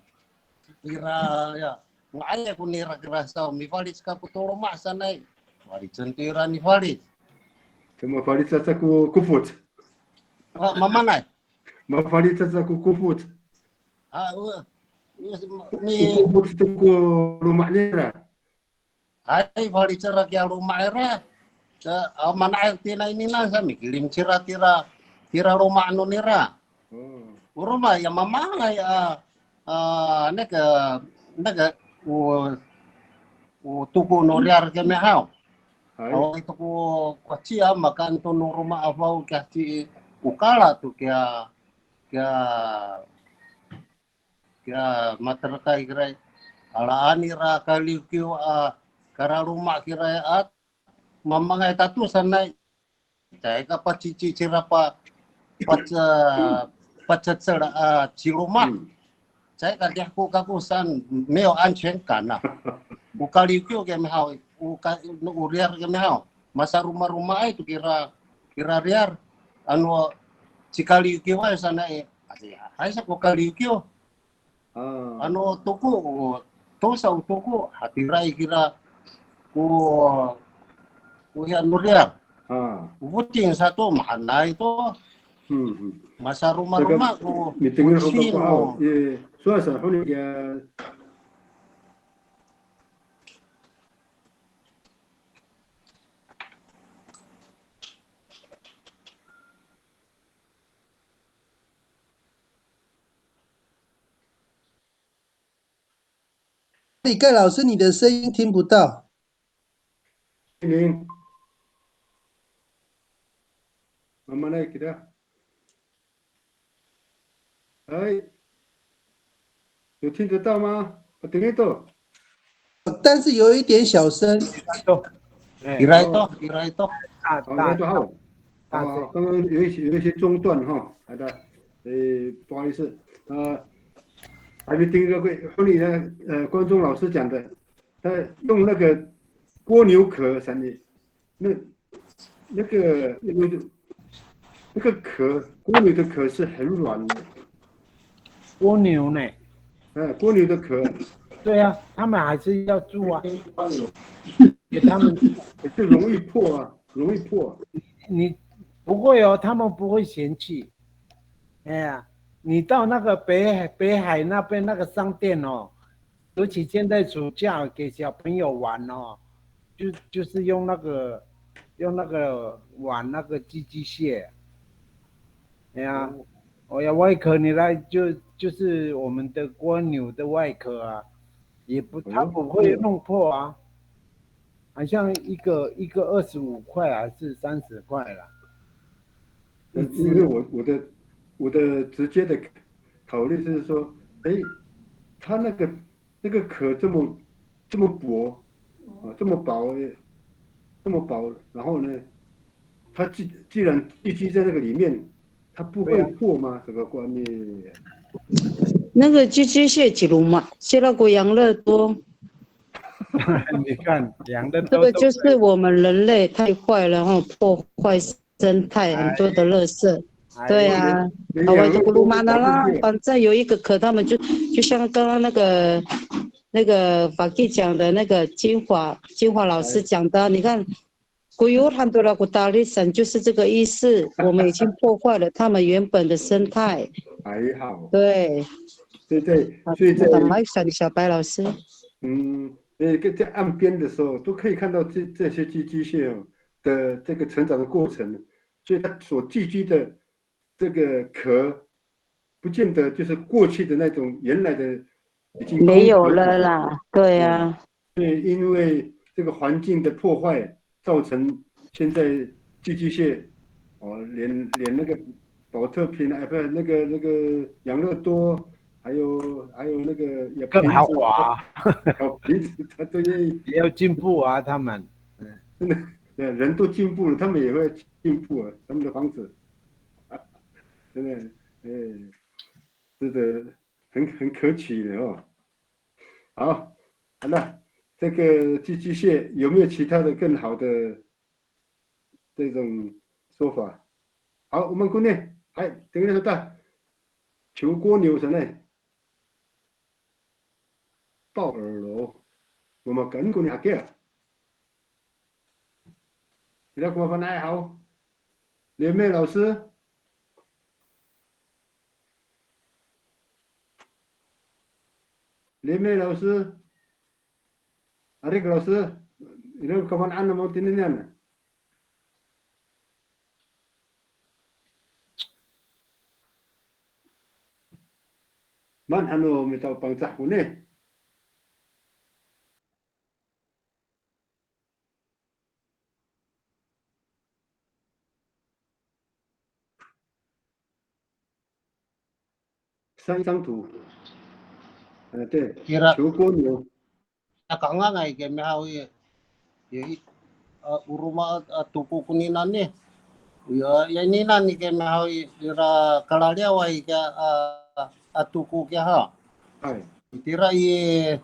Ira, ya. Nga'ay ako nira kira saw, mifalic kako to loma' sanay. Falicen to ira mifalic. Mafalic aca ko kofoc. A, mamanay. Mafalic aca ko kofoc. A, o, mi, Kofoc to ko loma' nira. Hay, falic ira kiya loma' ira. Sa, a, mana'ay tinayninan sa mikilim cira tira, tira loma' no nira. O roma ya mamangay a, a, 那个, 那个, o, o toko no riyar kiyami haw. Hay. Awaay to ko, ko ci a makaan to no roma a faw kiya ci, o kala to kiya, kiya, kiya materekay kiray. Alaan ira kaliwkiw a kararoma' kiray a mamangay tato sanay. Caay ka pacici cira pa, pace, pacecel a ciloma'. Hmm. caay ka dihko kako saan, 没有安全感 a. O kaliwkiw kiyami haw, o ka, o riyar kiyami haw. Masaromaromaay to kira, kira riyar. Ano, cikaliwkiway sanay, hay sa ko kaliwkiw. Ano toko, o tosa o toko, hatiraay kira ko, ko hiya no riyar. O foting sato, mahaenay to. Masaromaroma ko, mitengil ho kako haw. Sowal sa, honi kiya. 李盖老师，你的声音听不到。听听。慢慢来给他。哎，有听得到吗？我听得到。但是有一点小声。哎，Ira to, ira to. 大，哦，大，那就好。大声。哦，刚刚有一些，有一些中断哈，好的，呃，不好意思，呃，还没听到过，后面呢，呃，观众老师讲的，他用那个蜗牛壳，啥呢？那，那个，那个，那个壳，蜗牛的壳是很软的。蜗牛呢？哎，蜗牛的壳。对啊，他们还是要住啊。给他们，可是容易破啊，容易破。你，不会哦，他们不会嫌弃。哎呀，你到那个北海，北海那边那个商店哦，尤其现在暑假给小朋友玩哦，就，就是用那个，用那个玩那个寄居蟹。哎呀，哦。哦呀，外壳你来就，就是我们的蜗牛的外壳啊，也不，它不会弄破啊，好像一个，一个二十五块还是三十块啦。那因为我，我的，我的直接的考虑就是说，哎，它那个，那个壳这么，这么薄，啊，这么薄，这么薄，然后呢，它既，既然寄居在那个里面，它不会破吗？这个观念。那个寄居蟹几笼嘛，蟹那个养乐多。你看，养乐多都可以。这个就是我们人类太坏了，然后破坏生态，很多的垃圾。哎，对啊，没有，好玩就不如嘛那啦，反正有一个壳，他们就，就像刚刚那个，那个 Faki 讲的那个金华，金华老师讲的，你看，koyol han to ra ko talisan 就是这个意思，我们已经破坏了他们原本的生态。还好。对。所以在，所以在，小白老师。嗯，所以在岸边的时候，都可以看到这，这些寄居蟹哦的这个成长的过程，所以它所寄居的这个壳，不见得就是过去的那种原来的已经没有了啦，对啊。所以因为这个环境的破坏，造成现在寄居蟹，哦，连，连那个保特瓶，哎，不是，那个，那个养乐多，还有，还有那个也更豪华。小瓶子，他都愿意。也要进步啊，他们。嗯。真的，对，人都进步了，他们也会进步啊，他们的房子。真的，哎，值得，很，很可取的哦。好，好了，这个寄居蟹有没有其他的更好的这种说法？好，我们姑娘，还，等一下，大，求蜗牛什么呢？ 抱耳螺。我们跟过你还给啊。你那个方案好。连妹老师，连妹老师，阿力老师，你那个方案那么今天呢？ Maan han no mita o Pangcah koni? 上一张图。呃，对，Kira. 求蜗牛。 Nakangangay kiyami haw i, i, a, o roma a, a toko konini. Ya, ya inini kiyami haw i, ira kalaliyaway kiya, a, a toko kiya ha. Hay. Itira i,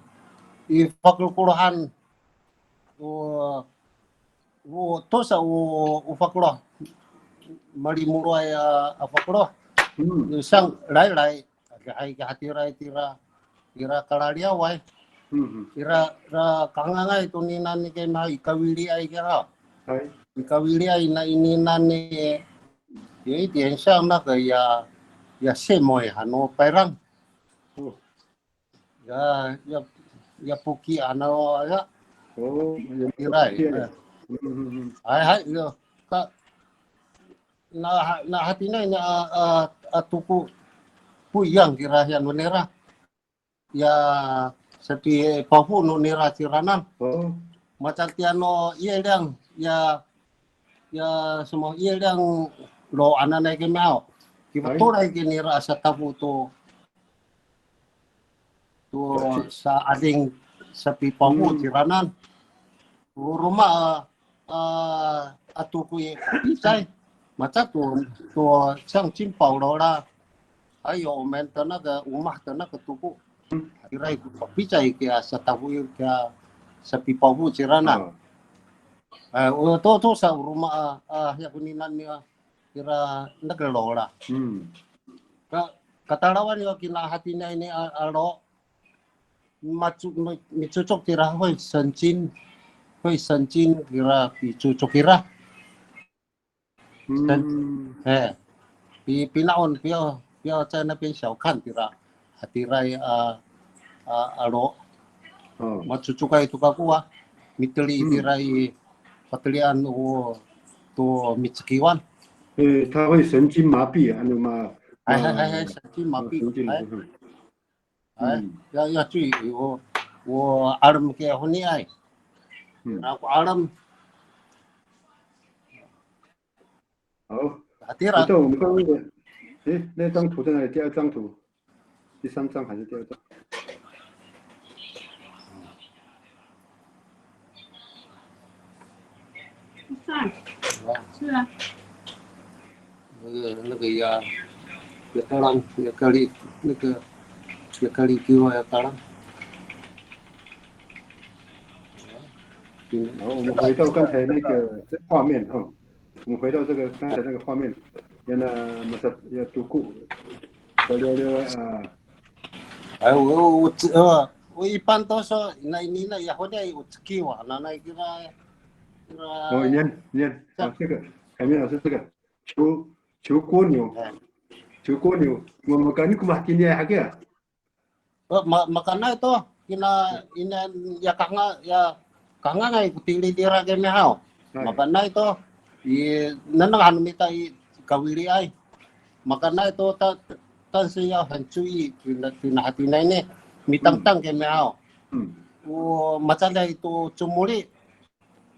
i fakelokelohan, o, o tosa o, o fakeloh, malimoloay a, a fakeloh. Hmm. Saan, laylay, hay, hatira itira, ira kalaliyaway. Hmm. Ira, ira kangangay to ninan i kemha, i kawiliay kemha. Hay. I kawiliay na ininan i, 有一点像那个 ya, ya semoy han no Payrang. Oh. Ya, ya, ya poki ano ya. Oh, ya, iray. Poki, ya. Hmm, hmm, hmm. Hay, hay, yo. Ka, na, na hatiniay na, a, a, a toko, 不一样 kira hiya no nira. Ya, sapipaho no nira ciranan. Oh. Maca tiya no 月亮, ya, ya, 什么月亮 ro hananay kemihaw. Kifatolay kinira a satafo to, to sa'ading sapipaho ciranan. O roma a, a, a toko i, picay. Maca to, to 像金宝楼啦. 还有我们的那个 omah 的那个 toko. Iray ko picay kiya satafo i kiya sapipaho ciranan. Oh. Ay, o to, tosa o roma a, a, hiya koninan niya, ira 那个 ro la. Hmm. Ka, katalawan yo kina hatiniay ini a, a ro. Maco, mi, micocok kira 会神经, 会神经 kira picocok kira. Hmm. He, pi, pina'on, 不要，不要在那边小看 tira, hatiraay a, a, a ro. Oh. Macocokay to kako a, miteli tira i patelian o to micekiwan. 哎，他会神经麻痹啊，那么，哎，哎，哎，哎，神经麻痹，哦，神经麻痹。哎。 哎，要，要注意，我，我 'alem kiya honiay. 嗯。然后 'alem。好。Hatira。回到我们刚刚的，诶，那张图在哪里？第二张图，第三张还是第二张？ 是啊。那个，那个呀，也当然也可以，那个也可以给我也当然。好，我们回到刚才那个画面哈，我们回到这个刚才那个画面，原来马上要度过，聊聊啊。 哎，我，我，我，我一般都说，那你那也好歹有 cekiw 啊，那，那个，那个。哦，你看，你看，啊，这个，海明老师这个，求，求蜗牛，哎。求蜗牛，我们赶紧给它定下来，还给啊。呃，ma-，makanay to, kina, ina, ya kanga, ya kangangay ko tilid ira kemihaw. Hay. Makanay to, i, nengneng han no mita i kawiliay. Makanay to, ta, 但是要很注意，tina, tina hatiniay ini, mitangtang kemihaw. Hmm. O, macaday to comoli,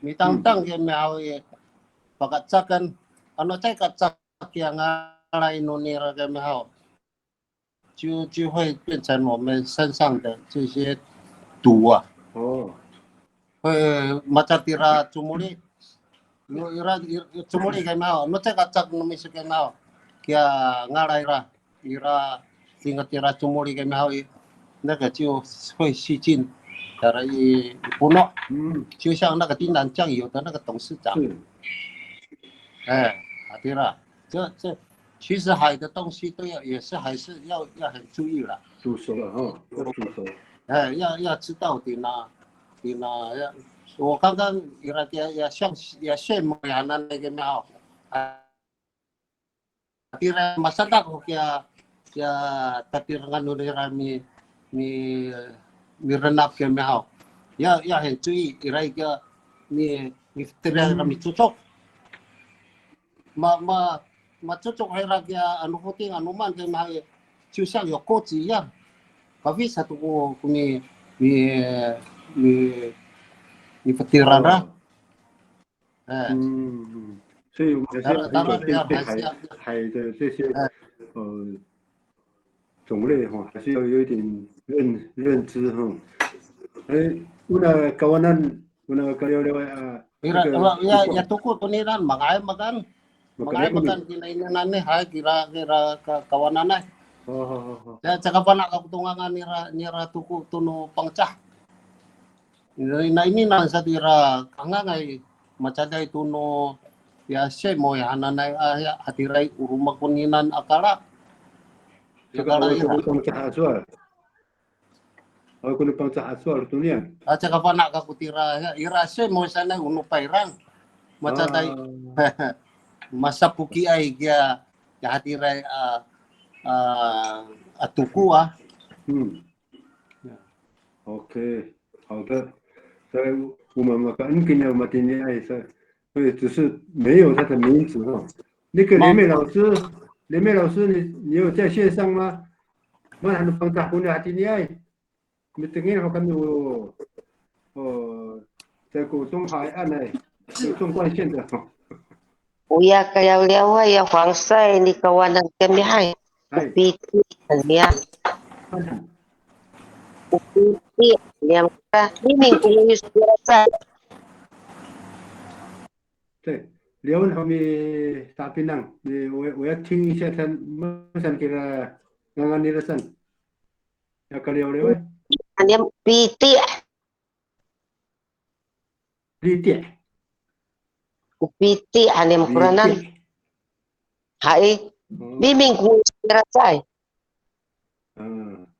mitangtang kemihaw i, pakacaken, ano caay kacak ya ngalay no nira kemihaw. 就，就会变成我们身上的这些毒啊。哦。会，maca tira comoli. Ira, ira, comoli kemihaw. No caay kacak no miso kemihaw. Kiya ngalay ira. Ira, singa tira comoli kemihaw i, 那个就会吸进 tira i pono'. 嗯。就像那个丁南酱油的那个董事长。是。哎，hatira。这，这，其实海的东西都要，也是还是要，要很注意了。煮熟了哈，要煮熟。哎，要，要知道的呢，的呢，要，我刚刚 ira 也，也像，也羡慕呀，那，那个呢，哎。 Tira masadak ho kiya, kiya tatirengan no nira mi, mi, mirenap kemihaw. Ya, ya, 很注意, ira kiya mi, mi tira ira micocok. Ma, ma, macocok ira kiya ano foting ano maan kemihaw, 就像有钩子一样. Kafisa to ko, ko mi, mi, mi, mifetiran ra. 哎。嗯，嗯，所以我们还是要很小心对海，当然，当然要，还是要。海的这些，哎。呃，种类哈，还是要有一点认，认知哈。哎，o na kawanan, o na kaliwliway a, ira, 这个，ya, ya toko to nira, manga'ay makan. Manga'ay makan kina ininan i, hay, kira, kira ka, kawananay. Ho, ho, ho, ho. Caka, caka fana' kako to ngangan nira, nira toko to no Pangcah. Na, na ininanan sato ira kangangay, macaday to no ya siyay mo ya hananay a, ya hatiray o roma koninan a kala. Caka awaay ko no Pangcah a sowal. Awaay ko no Pangcah a sowal to niyan. A, caka fana' kako tira, ya, ira siyay mo sanay o no payrang. Macaday. A. Masapokiay kiya, ya hatiray a, a, a toko a. Hmm. OK，好的。所以我们嘛，感恩今天我们今天哎，所以只是没有他的名字哦。那个林美老师，林美老师，你你有在线上吗？Maan han no Pangcah koni hatini ay. Mitengil ho kami o, o, 在国中海岸哎，有纵贯线的。 Oya kaliyawliyaway ya Fangsay, nikawanan kami hay. Hay. O Piti, niya. O Piti, niya ka. Miming ko ngoyos kira sa. 对，liyawen ho mita'apinang. 我，我要听一下他们 saan kira ngangan nira saan. Ya kaliyawliyaway. Niya Piti. Piti. O Piti, han niyam koranan. Piti. Hay. O. Miming ko ngoyos kira sa. A,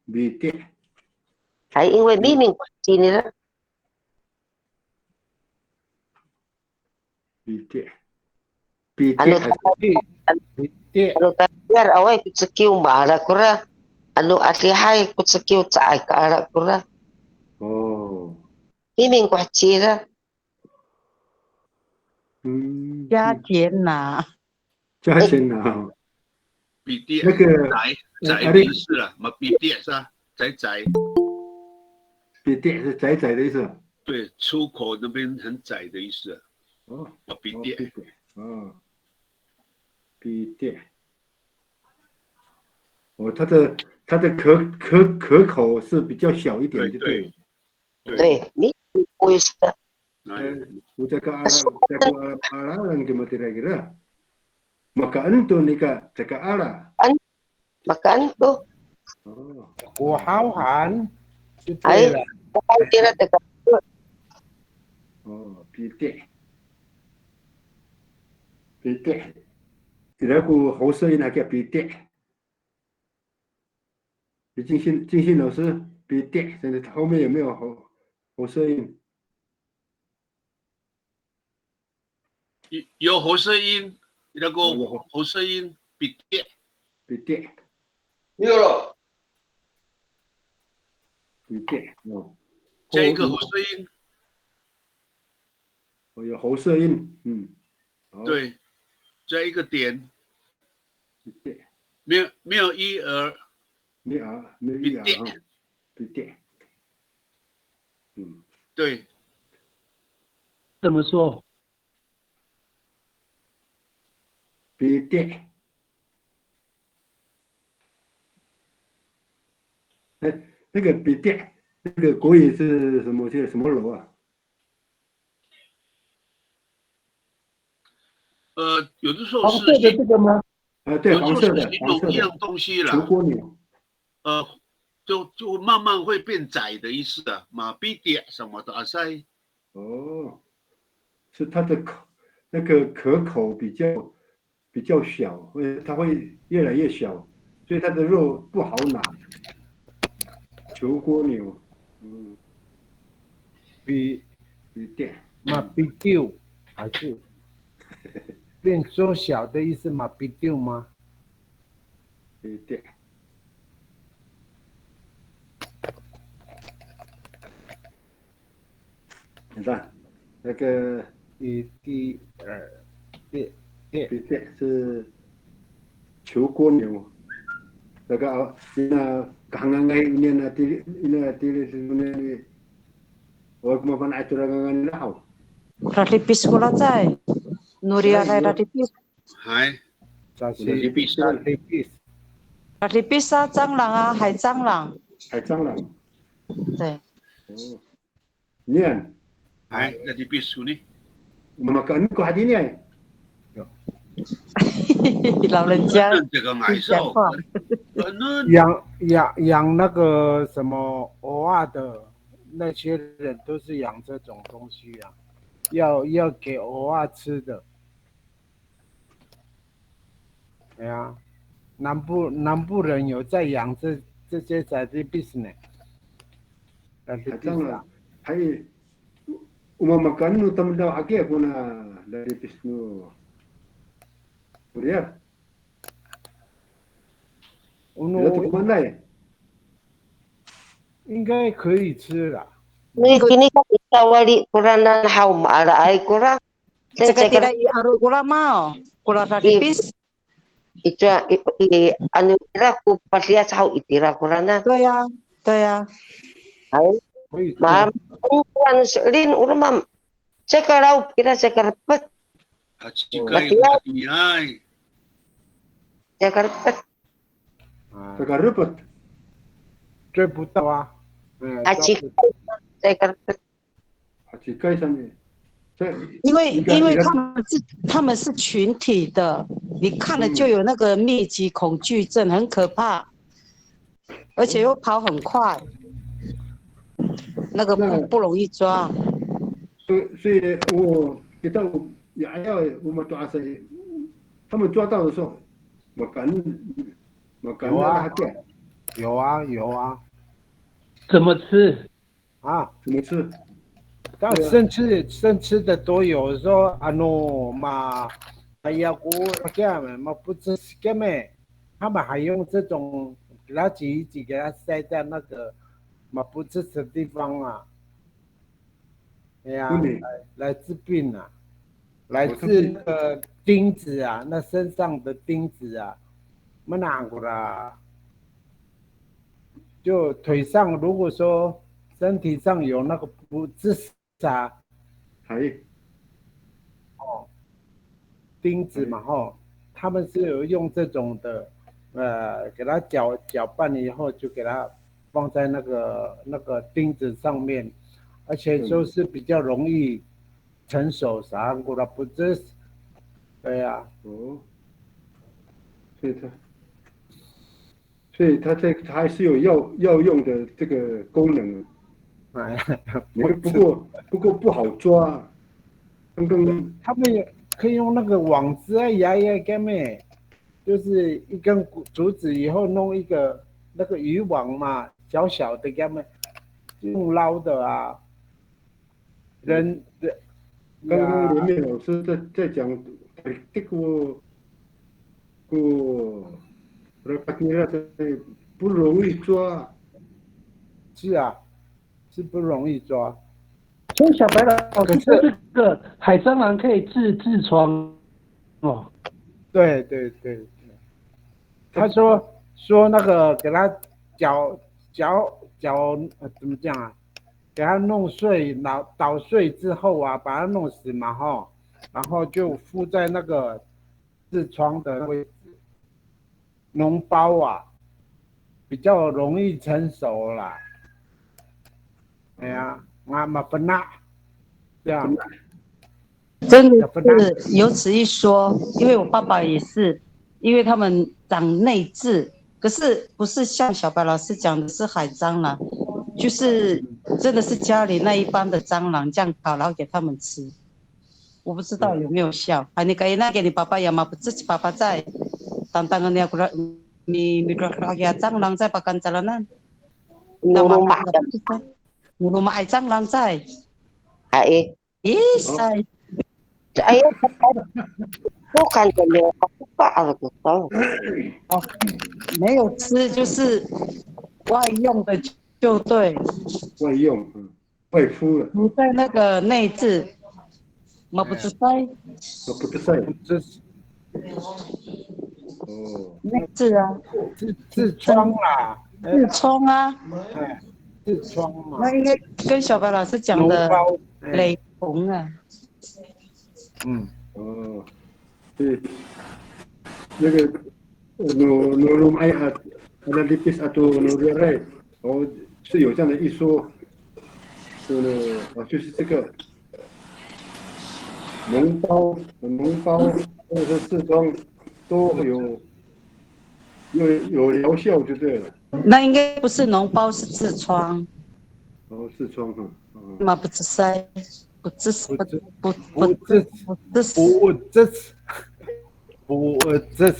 Piti. Hay, 因为 miming ko hatini nira. Piti. Piti. Ano, a, piti. Ano, tayal awaay ko cekiw maala kora. Ano, adihay ko cekiw caay ka ala kora. O. Miming ko hatini nira. 嗯，加减呐。加减呐。Piti，那个，窄，呃，窄的意思啦，mapiti 是吧？窄窄。Piti 是窄窄的意思。对，出口那边很窄的意思啊。哦，mapiti。哦，piti，哦，piti。哦，它的，它的壳，壳，壳口是比较小一点就对了。对，对。 对，你不会是的。哎，我这个阿拉，这个阿拉，阿拉人怎么的那个了？Makaen to nika caka ala. An-, makaen to. O. Ko hawhan. Ay, ko hawhan tira caka. O, piti. Piti. Ira ko 喉塞音 hakiya piti. 李敬信，敬信老师，piti，现在后面有没有喉，喉塞音？有，有喉塞音，那个，哦，有喉，喉塞音，piti。Piti。有了。Piti，哦。加一个喉塞音。 哦，有喉塞音，嗯。好。对，加一个点。Piti。没有，没有 er。没有 er，没有 er，piti。哈，piti。嗯。对。怎么说？Piti。哎，那个 piti，那个国语是什么？是什么螺啊？ 呃，有的时候是形，黄色的这个吗？啊，对，有的时候是形容一样东西啦。黄色的，黄色的。球蜗牛。呃，就，就慢慢会变窄的意思啊。Mapiti 什么的啊，塞。哦，是它的口，那个壳口比较，比较小，会，它会越来越小，所以它的肉不好拿。球蜗牛，嗯。Pi-，piti。Mapitiw，还是变缩小的意思，mapitiw 吗？Piti。你看，那个 piti，呃，piti，piti 是球蜗牛。那个啊，那个 kahengangay 那个 tili，那个 tili 是那个 Ora ko mafana'ay tora ngangan nira haw? Radipis ko lacay. No riyaray radipis. Hay. Radipis. Radipis. Radipis sa, 蟑螂啊，海蟑螂。海蟑螂。对。哦。Niyan. Hay, radipis ko ni. Makaen ko hatiniay. 老人家，讲话。养养养那个什么 owa 的那些人都是养这种东西啊，要要给 owa 吃的。哎呀，南部南部人有在养这这些 saripis 呢。Saripis 啊，这样啊，还有，我们 makaen no tamdaw 阿给 ko na saripis no 不对啊。应该可以吃啦。Ini, ini ka i sawali koranan haw, maalaay kora. Caka tira i aro kora mao, kora saripis. Ica, i, i, ano ira ko padiyac haw itira koranan. 对呀，对呀。Hay. Ma, ano koran selin, o roma, caka lawp kira, caka repet. Hacikay, hacikay. Caka repet. 这个日本，追不到啊。嗯，hacikay, caka repet. Hacikay 上面，这因为因为他们是他们是群体的，你看了就有那个密集恐惧症，很可怕，而且又跑很快，那个不不容易抓。所以所以我给到也要我们抓谁，他们抓到的时候，我敢我敢让他掉。有啊有啊。怎么吃？啊，怎么吃？但生吃生吃的都有，说 ano ma, 哎呀，我这样嘛不吃 kami，他们还用这种给它挤一挤，给它塞在那个 mapoces 的地方啊。哎呀，来来治病啊，来治那个钉子啊，那身上的钉子啊，manaen kora，就腿上如果说身体上有那个 poces 啊，还哦，钉子嘛吼，他们是有用这种的，呃，给它搅搅拌了以后，就给它放在那个那个钉子上面，而且说是比较容易成熟，saan kora poces。对呀。哦，所以它所以它这它还是有药药用的这个功能啊。哎，不过不过不好抓，刚刚他们也可以用那个网子啊，压一压，给他们，就是一根竹子以后弄一个那个渔网嘛，小小的，给他们用捞的啊。人人刚刚连面老师在在讲，这个 ko rapat nira 不容易抓。是啊，是不容易抓。所以小白老师说这个海蟑螂可以治痔疮哦。对对对对，他说说那个给他搅搅搅呃怎么讲啊？给他弄碎，捣捣碎之后啊，把它弄死嘛吼，然后就敷在那个痔疮的位置，脓包啊，比较容易成熟啦。哎呀，啊，mafana'，这样。真的是有此一说，因为我爸爸也是，因为他们长内痔，可是不是像小白老师讲的是海蟑螂，就是真的是家里那一般的蟑螂这样烤，然后给他们吃。我不知道有没有效。Hay, nikay na, kini papa ya mapeces papa 在，当当 niya kora mi, midroh-droh ya 蟑螂在 pakan calanan. Noro ma'ay 蟑螂在。Hay. Isay. Ay, bukan 没有吃，就是外用的就对。外用，嗯，外敷了。你在那个内痔，mapecesay。Mapecesay。哦。内痔啊。痔痔疮啦。痔疮啊。哎，痔疮嘛。那应该跟小白老师讲的雷同啊。嗯。哦，对，那个，呃，no no loma'ay a, a lipis ato no riray，哦，是有这样的一说，对不对？哦，就是这个脓包，脓包或者是痔疮都会有有有疗效就对了。那应该不是脓包，是痔疮。哦，痔疮哈。哦嘛不是塞，不是不不不不是不是不是不是。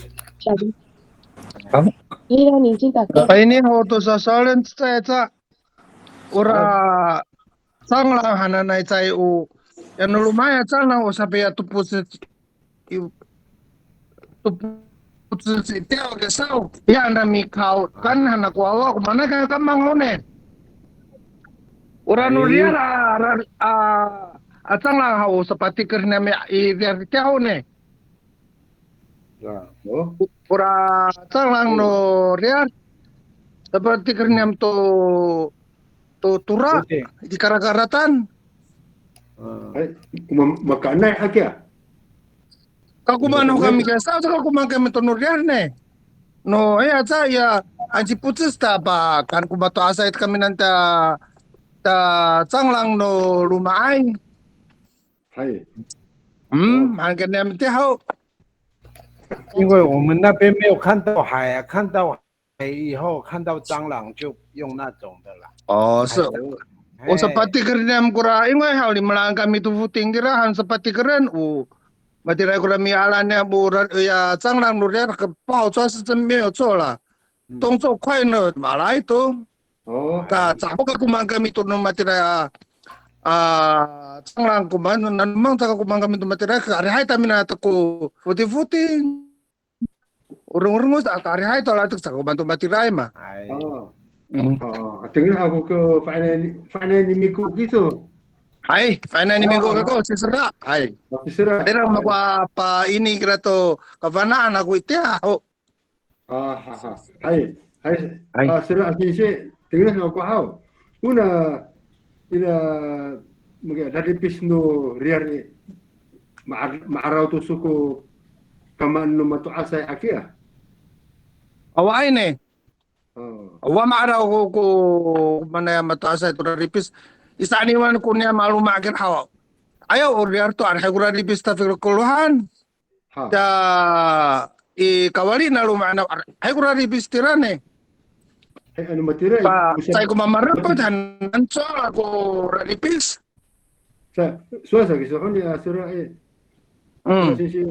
Ira, 你已经打开。 Ini ho to sasowalen cecay ca. Ora canglang hananay caay o. Yano loma'ay a canglang o sapiya to poces, to poces itiya kiso. Ya na mikaw kan hana ko wawa ko mana ka kamang ho ne. Ora no riyar a, a, a canglang haw o sapatiker niyam i riyar itiya ho ne. Ya, oh. Ora canglang no riyar. Sapatiker niyam to, to tora, Oke. i karakaratan. Hay, kuma, makaenay hakiya. Kakoman ho kami kiya saw, kakoman kami to no riyar ne. No, iya ca, iya, anci poces ta pa, kan ko mato'asay kami nanta, ta canglang no loma'ay. Hay. 嗯，蛮跟你们的好。因为我们那边没有看到海啊，看到海以后看到蟑螂就用那种的啦。哦，是，哎我是 patiker 呢，kora，因为好，你们那个米都不定的啦，还是 patiker 人，哦，马蒂来 kora 米阿兰呢，不然，哎呀，蟑螂路人可不好抓，是真没有错啦。动作快呢，马来都。 Oh, Ka, caho ka komaen kami to no matira, a, canglang komaen, nano mang caka komaen kami to matira, ka arihay tami na to ko foting-foting. Orong-orong sa, ka arihay to latek caka komaen to matira ma. Ay. oh. Mm. Oh, tingin ako ko fa'inay, fa'inay ni Miko kiso. Hay, fa'inay ni Miko kako, sisera. Hay. Sisera. Tira mako pa ini kira to, kafana'an ako itiya, ho. Ah, ha, ha. Hay, hay. Hay. Ah, sira singsi, tingin ako haw. Ona, ina, mga dadipis no riyar i, ma'ar-, ma'araw to so ko kamaan no mato'asay hakiya. Awaay ne. Oh. Awa ma'araw ko, ko, mana ya mato'asay to dadipis. Isa'aniwan ko niya maloma' kira haw. Ayaw, o riyar to, arahay ko dadipis ta fikir kolohan. Ha. Ta, i kawali na loma' na, hay ko dadipis tira ne. Hay, ano matira, Pa, usa-, say ko mamarepet han, anco ko dadipis. sa, suwa sa, kiso ko ni, ah, sira, eh. Hmm. Singsi,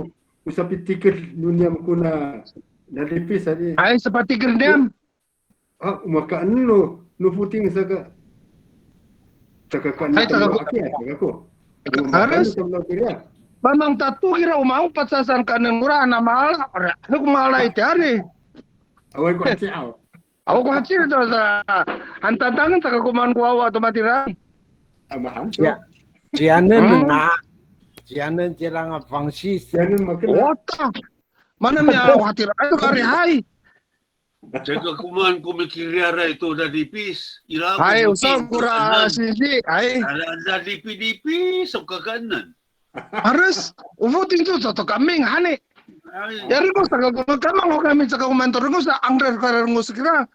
o sapitikid no niyam kona dadipis, ani. Ay, sapatikid niyam. Ah, o makaen no, no foting saka. Saka kaen Hay, tamdaw saka- hakiya, saka ko. Haris. Tamdaw kira. Mamang tato kira o maong pacasan kaenen kora na mala. Ora, ano ko mala itiya ri. Awaay ko haci'aw. Awa ko haci'aw to sa. Hantatangen saka komaen ko wawa to matira. Amahan. Ya. Ciyanen nga. Ciyanen cirang a fangsis. Ciyanen makena. Ota. Mana miya ko hatira. Ay, ko arihay. Caka komaen ko mikiriyaray to dadipis. Ira ko Hay, foting o sa kora singsi. Hay. Ala dadipi-dipis o kakaenen. Haris, o foting to, to, to kaming, hani. Ay, Ya rengos, saka ko kamang ho kami, saka ko manto rengos, a, angrer ka rengos kira.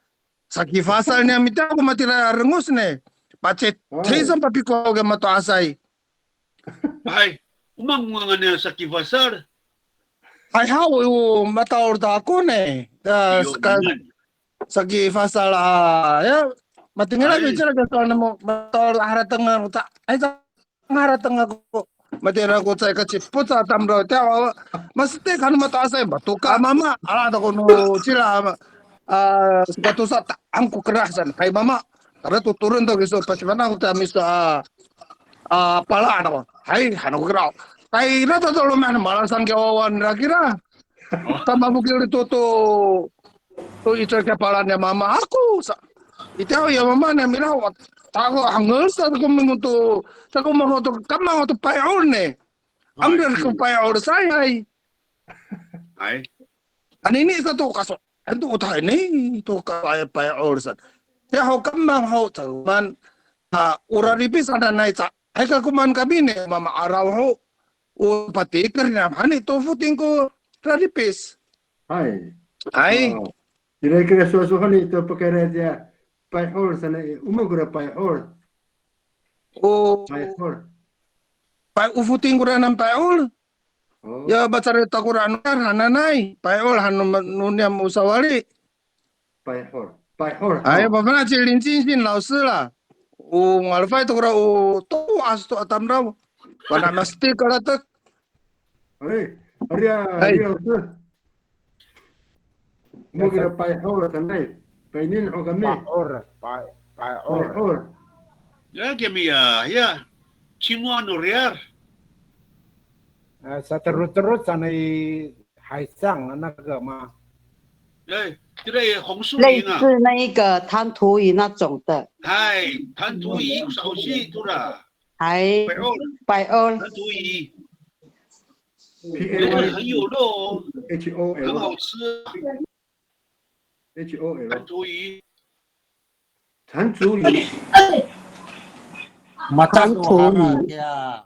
Saki fasal niyam itiya ko matira rengos ne. Pacit, Oh. Tisan papiko ka mato'asay. ay, o maan ko ngangan niya saki fasal. Hay haw, o, mata'ol to ako ne. Ta, Iyo, saka, ngangan. saki fasal, a, ya. Matingala ko Ay. Icel ka sowal namo, mata'ol haratengan ta. Ay, sa, haratengan ako. Matira ko caay ka cipot sa tamdaw tiya, wa, wa. Masete kano mato'asay, matoka mama. Ala to ko no cila, a, sapatosa ta, angko kerah san. Hay mama. Tara to toren to kiso, pasifana'an ko ta miso, a, a, pala, ano. Hay, ano ko kira. Hay, ira to to loma', malasang kiya wawa nira kira. Ta mafokil to, to, to Icel kiya pala niya mama ako sa. Itiya ya mama niya mira, ta ako hangel sa ko mingo to, sa ko mango to, kamang to pay'ol ne. Angrer ko pay'ol sa, hay. Ay, Anini sa to kaso, ano to, ta ini to ka pay'ol sa. Tiya ho kamang ho, sa man, a, o dadipis hananay sa. Hay ka komaen kami ne, mama'araw ho. O patiker niyam hani to foting ko dadipis. Hay. Ay. Oh. Ira kira suwa-suwa ni to pakayra tiya pay'ol sanay, o maan kora pay'ol. O, Pay'ol. pa, o foting kora niyam pay'ol. Oh. Ya, macarita kora ano hananay. Pay'ol han no, no niyam o sawali. Payhol. Payhol. Ay, ha. Mafana' ci 林金信老师 la. O ngalefay to kora o to'as to a tamdaw. Fana' mastik kalatek. Ay, ariya, ay. Ariya, sir. Mo kira payhol sanay. Paynin ho kami. Payhol, pay-, payhol. Payhol. Ya, kami ya, ya. Cimo no riyar. Eh, saterotero sanay 海上那个吗？哎，这个红树林啊。类似那一个弹涂鱼那种的。哎，弹涂鱼，小溪，对啦。哎，拜二。拜二。弹涂鱼。P A Y 很有肉哦，H O L。很好吃啊。H O L。弹涂鱼。 弹涂鱼. Matiya o hara kiya,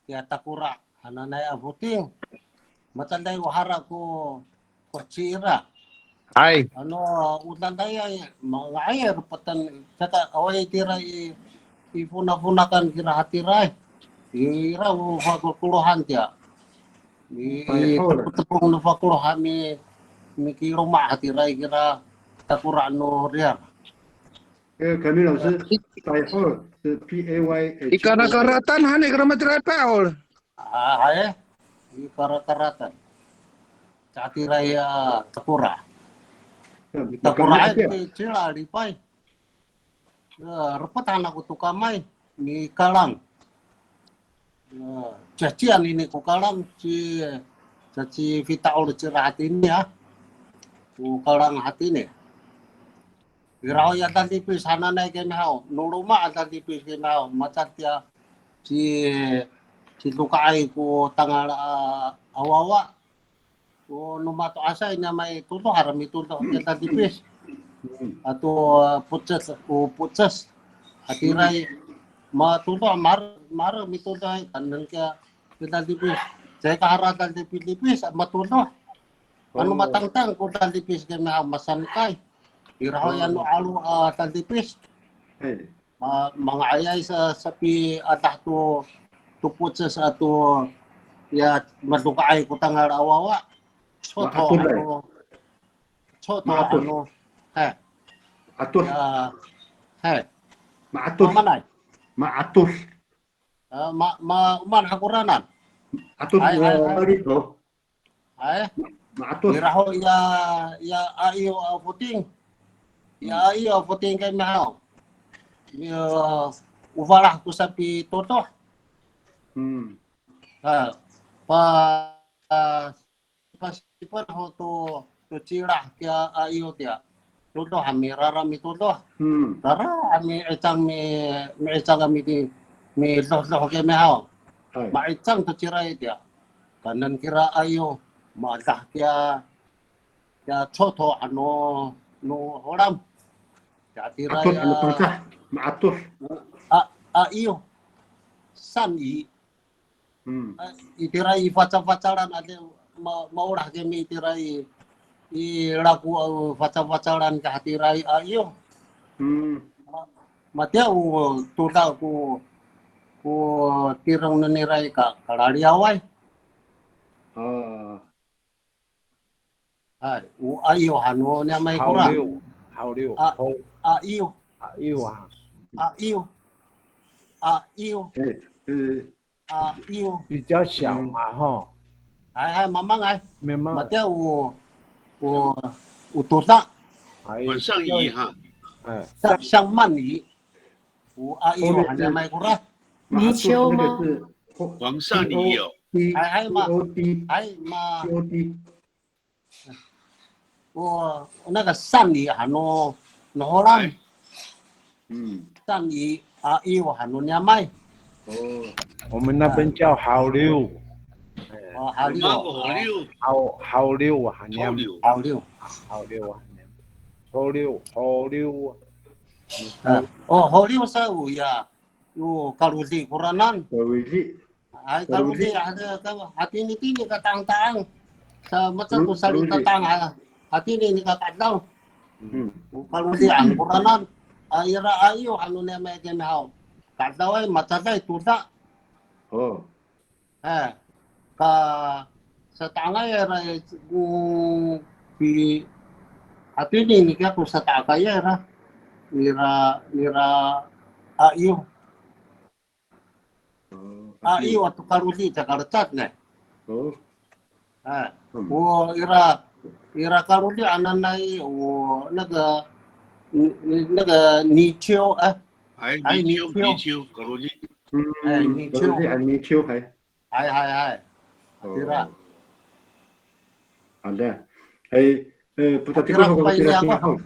kiya takora' hananay a foting. Matiyaay o hara ko, ko cira. Hay. Ano, o dadayay, manga'ay repeten, saka awaay tira i, i fonafonakan kira hatiray. Ira o fakolkolohan tiya. I, i tepong no fakeloh a mi, mikiloma' hatiray kira takora' no riyar. 哎，凯明老师，payhol 是 P A Y H O L。I karakaratan han i kira matiraay payhol. A, hay. I karakaratan. Hatiray a takora'. Takora' ay, cila lipay. Ya, repet han ako to kamay, mikalang. Ya, cacian ini ko kalang, ci, caci fita'ol cira hatini ya. Ko kalang hatini. Ira ho ya dadipis hananay kami haw, no loma' dadipis kami haw, matiya ci, ci Loka'ay ko tangal a, a wawa. O no mato'asay niyam a mitodoh, ira mitodoh kiya dadipis. Ato, a, poces, o poces. Hatiray matodoh, mar, mar mitodoh, kaenen kiya, kiya dadipis. Caay ka hara dadipidipis, matodoh. Ano matangtang ko dadipis kami haw, masanekay. Ira ho ya no 'alo, a, dadipis. Ma, manga'ayay sa, sapiadah to, to poces ato, ya, madoka'ay ko tangal a wawa. Coto ano, coto ano, he. Atos. Ya, he. Ma'atos. Mamanay. Ma'atos. A, ma, ma, o maan hakoranan. Atos, hay, hay, hay. Ay, ma'atos. Ira ho ya, ya aiw a foting. Ya aiw a foting kami haw. Ya, o falah ko sapitodoh. Hmm. Ha, pa, a, pasipen ho to, to cilah kiya aiw tiya. Todoh a mirara mitodoh. Hmm. Rara a mi'icang mi, mi'icang a miti, midohdoh kami haw. Hay. Ma'icang to cira itiya. Kaenen kira aiw, maadah kiya, kiya coto ano, no Holam. Kiya tira atos ya, ano Pangcah, maatos. A, aiw. San i, Hmm. A, itira i facafacalan, ati ma, maolah kami itira i, i lako a facafacalan ka hatira i aiw. Hmm. Ma, matiya o toda ko, ko tireng no nira i ka, kalaliyaway. A. Hay, o aiw han no niyam a kora. Hawliw, hawliw. A, aiw. Aiw a. Aiw. Aiw. E, e. Aiw. 比较小嘛，哈。Hay, hay, mamangay. Memang. Matiya o, o, o toda. Hay. 往上移哈。Sa, 向慢移. O aiw han niyam a kora. 泥鳅吗？往上移哦。Hay, hay, ma. Hay, ma. O, o 那个鳝鱼 han no, no Holam. 嗯。鳝鱼 aiw han no niyam ay. O. 我们那边叫 hawliw. O, hawliw. Hawliw. Haw, hawliw han niyam. Hawliw. Hawliw. Hawliw han niyam. Hawliw, hawliw. A, o, hawliw sa o ya. Yo, kalodi koranan. Kalodi. Ay, kalodi, hati, hatini tini katangtang. Sa maca to sali tatang, ha, hatini nika ka'edaw. Hmm. Kalodi an koranan. A, ira aiw, ano niyam a kemihaw. Ka'edaway, macaday, toda. O. E, ka, sata'angay ira, mm, pi, Hatini, nika ko sata'akay ira. Nira, nira, aiw. O, aiw ato kaloli, caka lecad ne. O. 哎，嗯。我 ira, ira kaloli hananay, 我那个，嗯，那个泥鳅，哎，哎，泥鳅，泥鳅，泥鳅，kaloli。嗯，哎，泥鳅。Kaloli, 哎，泥鳅，哎。哎，哎，哎。哦。Tira. 好的。哎，呃，不知道，这个，tira, 我，这个，tira, 好。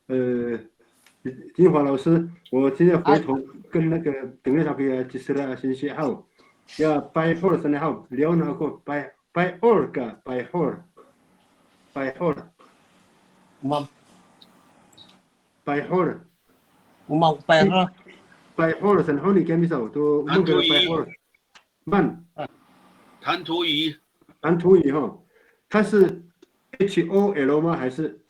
呃，金华老师，我今天回头跟那个，等一下给Gisela先生好，要拜托的时候好，聊那个拜，拜托个，拜托，拜托。Mam. 拜托。Mam, 拜托。拜托，然后你给你找，都，谈吐仪。拜托。慢。谈吐仪。谈吐仪哈，它是 H O L 吗？还是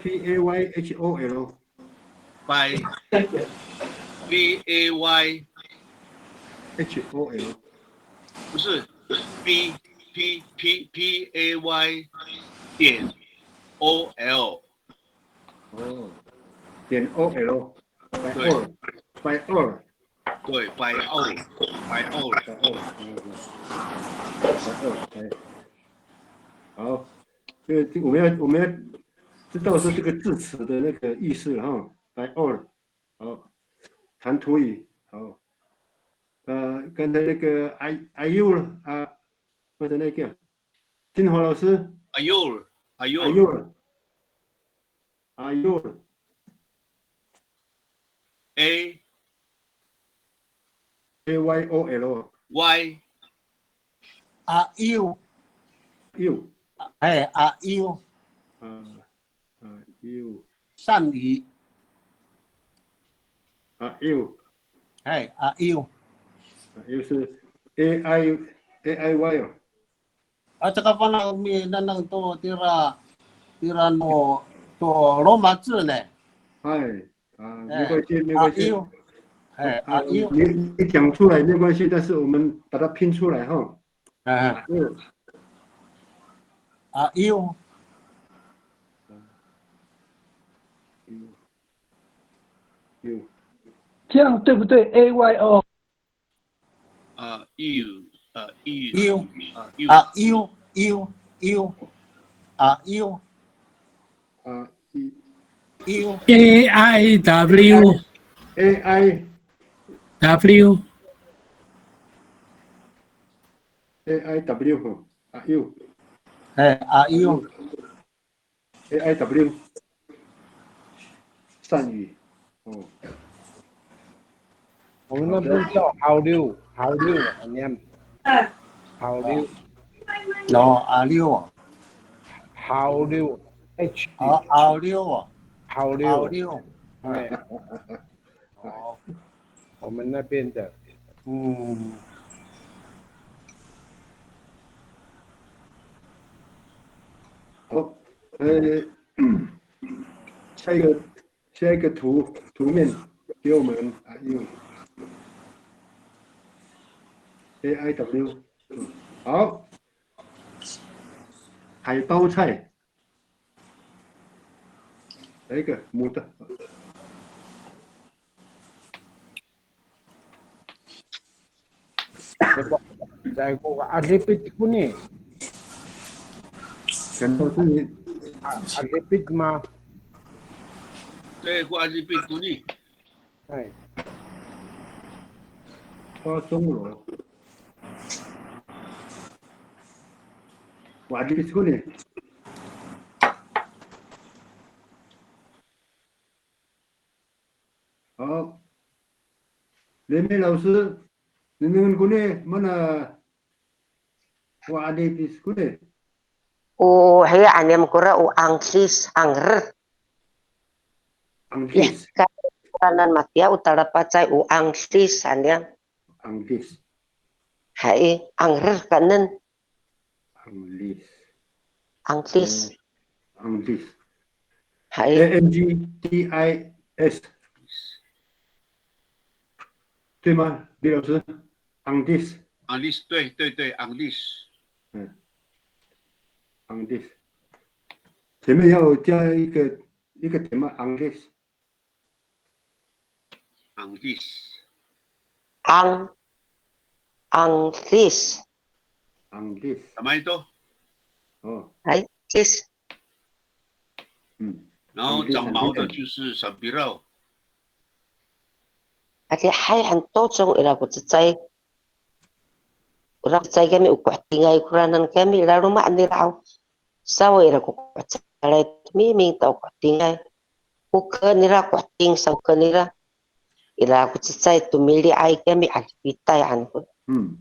P A Y H O L？Pay。P A Y。H O L。不是，P P P P A Y点O L。哦，点 O L。By all。By all。对，by all。By all。By all。嗯，嗯。By all，哎。好。 这个，这个我们要，我们要知道说这个字词的那个意思了哈。By all，好，谈吐仪，好。呃，刚才那个 a, aiw 啊，刚才那个金华老师。Aiw，aiw。Aiw，aiw。A。A Y O L。Y。Aiw。Aiw。哎，aiw。啊，aiw。鳝鱼。Aiw。哎，aiw。Aiw 是 A I A I Y 哦。 A, caka fana' minanam to tira, tira no, to Roma 字呢。哎，啊，没关系，没关系。Aiw。哎，啊，aiw。你，你讲出来没关系，但是我们把它拼出来哈。哎。Aiw。Aiw。Aiw。Aiw。这样对不对？A Y O。 A, iw, a, iw. Iw. A, iw. A, iw, iw, iw. A, iw. A, i, iw. A I W. A I. W. A I W, ha. A, iw. 哎，aiw。 A I W，鳝鱼。哦。我们那边叫 hawliw，hawliw，很黏。Hawliw。哦，hawliw 哦。Hawliw，H。哦，hawliw 哦。Hawliw。Hawliw。哎。 哦，我们那边的。嗯。好，呃，下一个，下一个图，图面给我们，啊，用 A I W，嗯，好，海包菜。 Eka, mota. Caay ko ka'adipit koni. Ka'adipit ma. Caay ko ka'adipit koni. Hay. Wa, 钟楼. Wa, 'adipit koni. Haw. Limi 老师, nengnengen koni, mana wa 'adipit koni. O, hay, aniyam kora o 'angdis, 'angrer. 'Angdis. Ya, ka, kanan matiya o talapacay o 'angdis, aniyam. 'Angdis. Hay, 'angrer kaenen. 'Angdis. 'Angdis. 'Angdis. Hay. A N G D I S. 对吗，李老师？'Angdis。'Angdis，对，对，对，'angdis。嗯。Anglis。前面要加一个，一个点吗？Anglis。Anglis。 Ang, Anglis. Anglis。Tama ito。哦。哎，lis。嗯。然后长毛的就是sampiraw。 Adihay han to cong ira ko cecay. Ira ko cecay kami o kohetingay koranan kami ira loma' nira aw. Saw ira ko kohecalay to miming ta o kohetingay. Ko ke nira koheting saw ke nira. Ira ko cecay to mili'ay kami adipitay han ko. 嗯。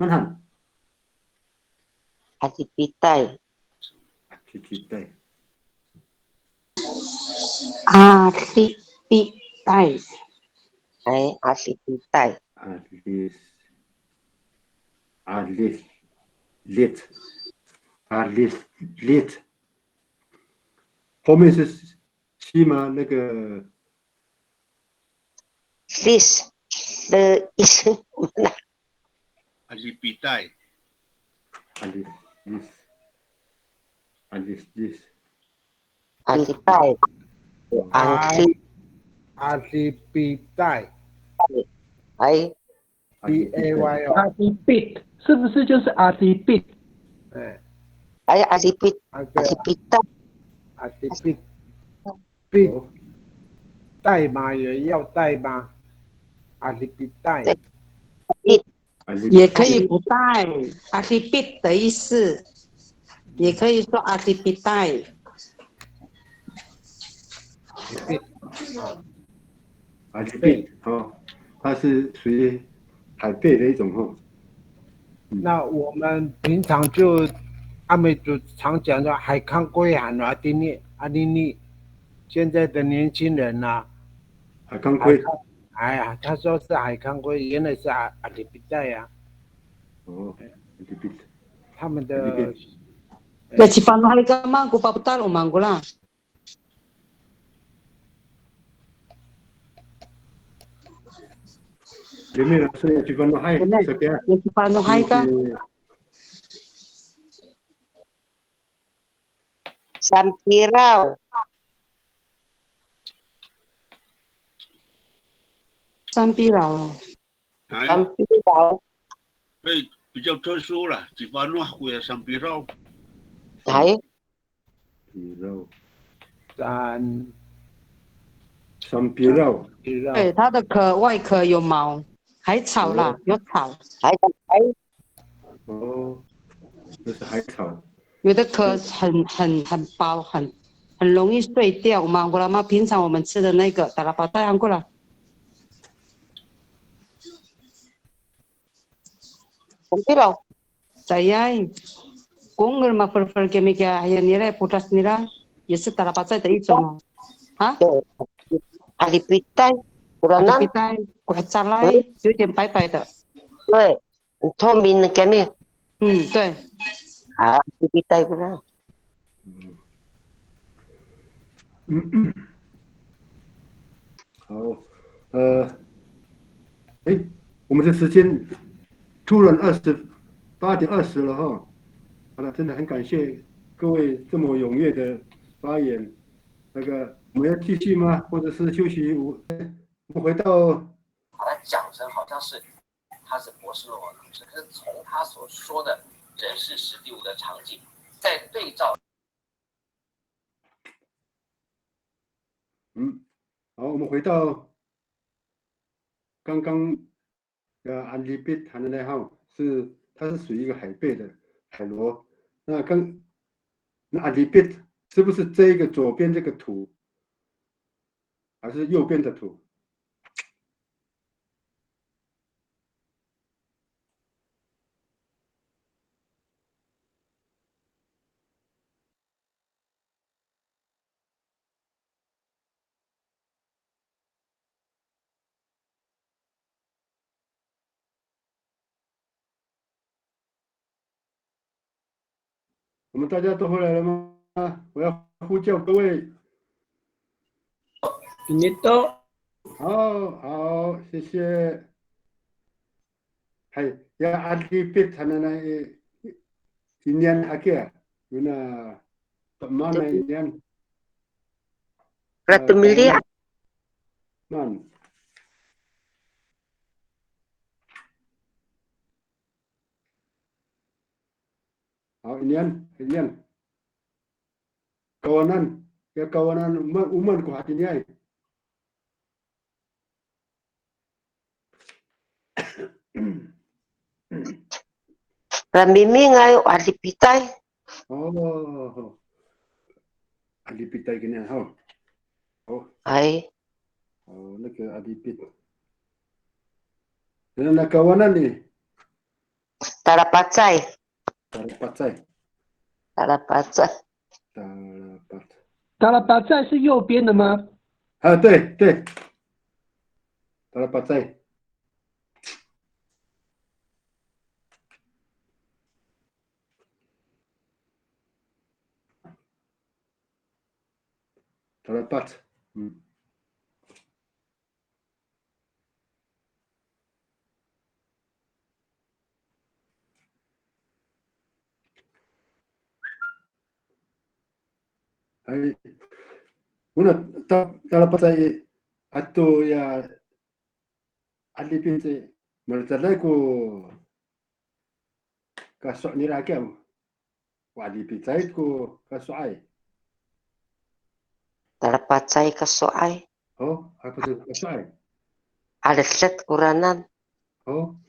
Maan han? Adipitay. Adipitay. Adipitay. Ay, adipitay. Adis. Adis. Lit. Adis. Lit. 后面是 C 吗？那个 Lis, lis. Adipitay. Adis, dis. Adis, dis. Adipitay. Ay, adipitay. Ay. P A Y 哦。 Adipit 是不是就是 adipit？ 哎， Ay, adipit. 那个 Adipitay. adipit，pit，带吗？有要带吗？Adipitay。 也可以不带，adipit 的意思，也可以说 adipitay。 Adipit 哦，它是属于海贝的一种哦。那我们平常就阿美族常讲的海康龟喊啊，丁尼阿丁尼，现在的年轻人呐、海康龟。哎呀，他说是海康龟，原来是阿阿里比代呀。哦，adipit。他们的 Ya cifanohay kama ko papotal o maan kora. 里面老师有 cifanohay， 里面 这边 Ya cifanohay ka. Sampiraw. Sampiraw. 哎， Sampiraw. 所以比较特殊了，cifanoh ko ya sampiraw。 Hay. Piraw。 三 Sampiraw。 piraw 对，它的壳外壳有毛，海草啦，有草。 Hay, hay. 哦，这是海草。 有的壳很很很薄，很很容易碎掉。我们 angkola 嘛，平常我们吃的那个 talapatay angkola. Sampiraw. Caay. Kongel mafelfel kami kiya, ayan nira, podas nira, 也是 talapatay 的一种哦。啊？ Adipitay. Koranan. Adipitay, kohecalay, 有点白白的。 Hay. 透明的 kami. 嗯，对。 A, adipitay kora. 嗯，好，呃，哎，我们的时间突然二十八点二十了哈。好了，真的很感谢各位这么踊跃的发言。那个我们要继续吗？或者是休息？我我们回到把它讲成好像是他是博士论文老师，可是从他所说的人事实地物的场景，再对照嗯，好，我们回到刚刚的 adipit 谈的那号，是它是属于一个海贝的海螺。那刚那 adipit 是不是这一个左边这个图，还是右边的图？ 我们大家都回来了吗？我要呼叫各位。好，好，谢谢。Hay, ya adipit hananay i, inian hakiya. Kona, to'emanay niyan. Kora tomili'. Man. Haw, iniyan, iniyan. Kawanan, ya kawanan, o maan, o maan ko hatiniay. Ramimingay o 'adipitay. O, 'adipitay kinian haw. O. Hay. O, naka 'adipit. Nakawanan i. Talapacay. Talapacay. Talapacay. Talapacay. Talapacay 是右边的吗？啊，对，对。Talapacay. Talapac. Hmm. Hay. Ona ta, talapacay ato ya 'adipit i, malecaday ko kaeso' nira kiya. O 'adipitay ko kaeso'ay. Talapacay kaeso'ay. O, 'adipitay kaeso'ay. 'Aledet koranan. O.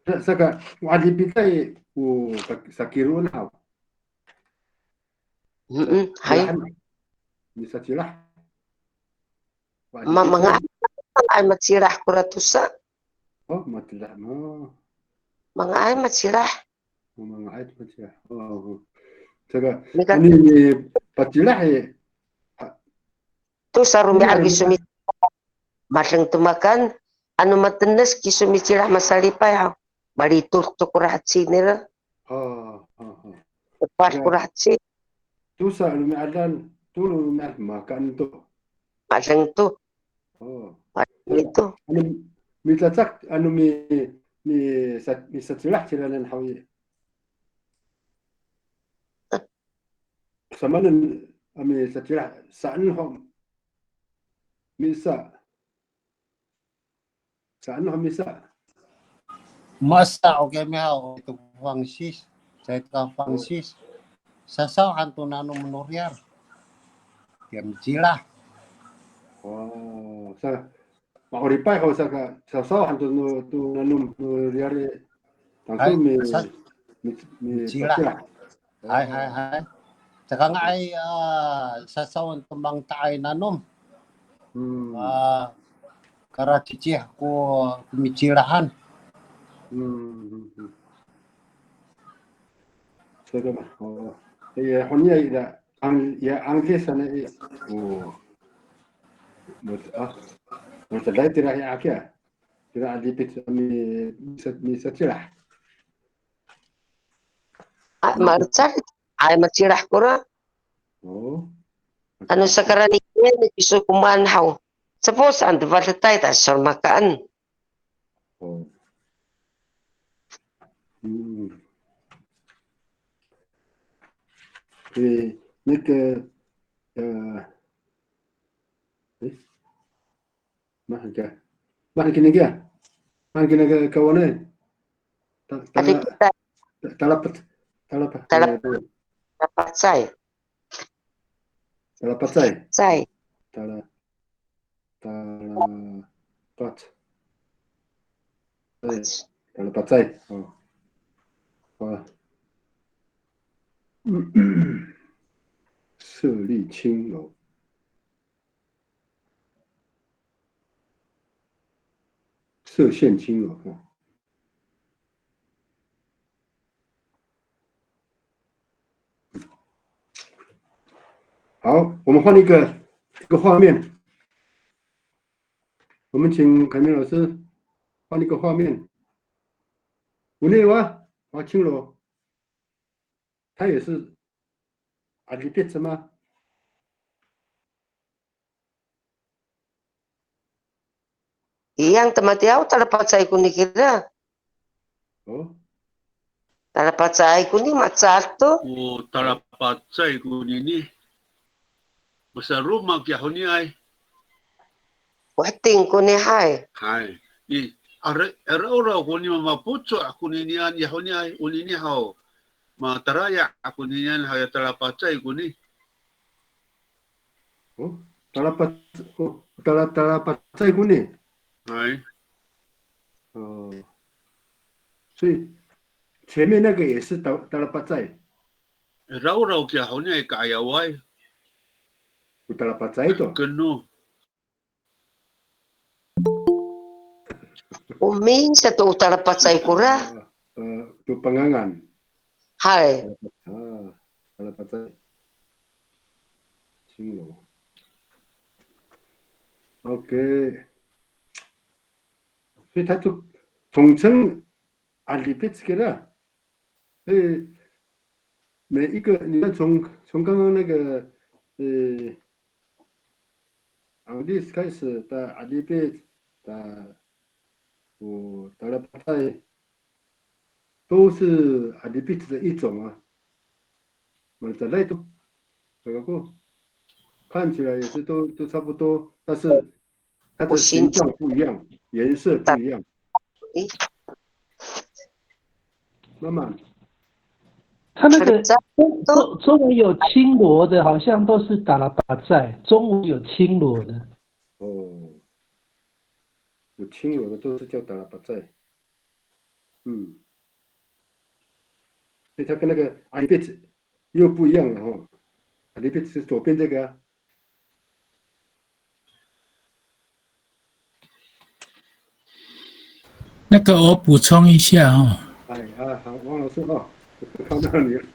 Sa, saka, o 'adipitay ko sa, sakiroen haw. Mm, hay. Cilahan. Misacilah. Ma, manga'ay macilah kora tosa. O, macilah, o. Manga'ay macilah. O, manga'ay macilah. O, o. Saka, nika, ano mipacilah i, a, tosa romi'ad kiso mi, madeng to makaen, ano matenes kiso micilah masalipay haw. Malitod to kora heci nira. Ha, ha, ha. Epad kora heci. Tosa romi'adan, tolo romi'ad makaen to. Madeng to. O. Madeng to. Ano micacak, ano mi, mi, sa, misacilah cingranan haw i. Samaanen a misacilah, saan ho misa. Saan ho misa. Masa, oke, mihaw, o to Fangsis. Caay to ka Fangsis. Sasaw han to nanom no riyar. Tiya micilah. O, sa, ma'oripay ho saka, sasaw han to no, to nanom no riyar i. Tangso mi, sa, mi, mi, micilah. Pacilah. Hay, hay, hay. Caka nga'ay, a, sasawen to mangta'ay nanom. Hmm. A, karacicih ko, ko micilahan. Hmm, hmm, hmm. Saka, o, ya, honi ya, ira, ang, ya, angkis sana i, o. Mot, a, mot, tira i aki, a. Tira 'adipit mi, misa, misacilah. A, malecad, ay macilah kora. O. Ano sakaraniyay ni kiso komaen haw. Sapo saan to fadetay ta saan makaen. O. Hmm. E, 那个，呃，诶， Mahaen kiya. Mahaen kinian kiya. Mahaen kinian kiya kawanan. Ta, ta, 'adipitay. Ta, talapat. Talapat. Talap, talapacay. Talapacay. Cay. Tala, talapat. Ay, talapacay. O. Wa. 设立青楼。 设现金额。好，我们换一个，一个画面。我们请凯明老师换一个画面。Oniwa, 华清罗，他也是 'adipit 吗？ Iyang tamatiyaw, talapacay koni kira. O? Talapacay koni, malecad to. O, talap, Talapacay konini. Masaroma kiya honiay. Wating koni hay. Hay. I, ara, araw koni mamapoco' koninian ya honiay, onini haw. Mataraya' koninian haw ya talapacay koni. O, talapac, o, tala, talapacay koni. Hay. O. 所以前面那个也是 tal, talapacay. Rawraw kiya honiay ka'ayaway. O talapacay to. Keno. O min sato o talapacay kora. A, to pangangan. Hay. A, talapacay. 青楼. OK. 所以它就统称 'adipit kira. 所以每一个，你看从，从刚刚那个，呃，'anglis 开始的 'adipit，的，哦，talapacay，都是 'adipit 的一种啊。Malecad to，这个看起来也是都，都差不多，但是 它的形状不一样，颜色不一样。诶。慢慢。它那个中，中，中文有青螺的，好像都是 talapacay，中文有青螺的。哦，有青螺的都是叫 talapacay。嗯。所以它跟那个 'adipit 又不一样了哈。'Adipit 是左边这个啊。 那个我补充一下哦。哎，啊，好，王老师哦，看到你了。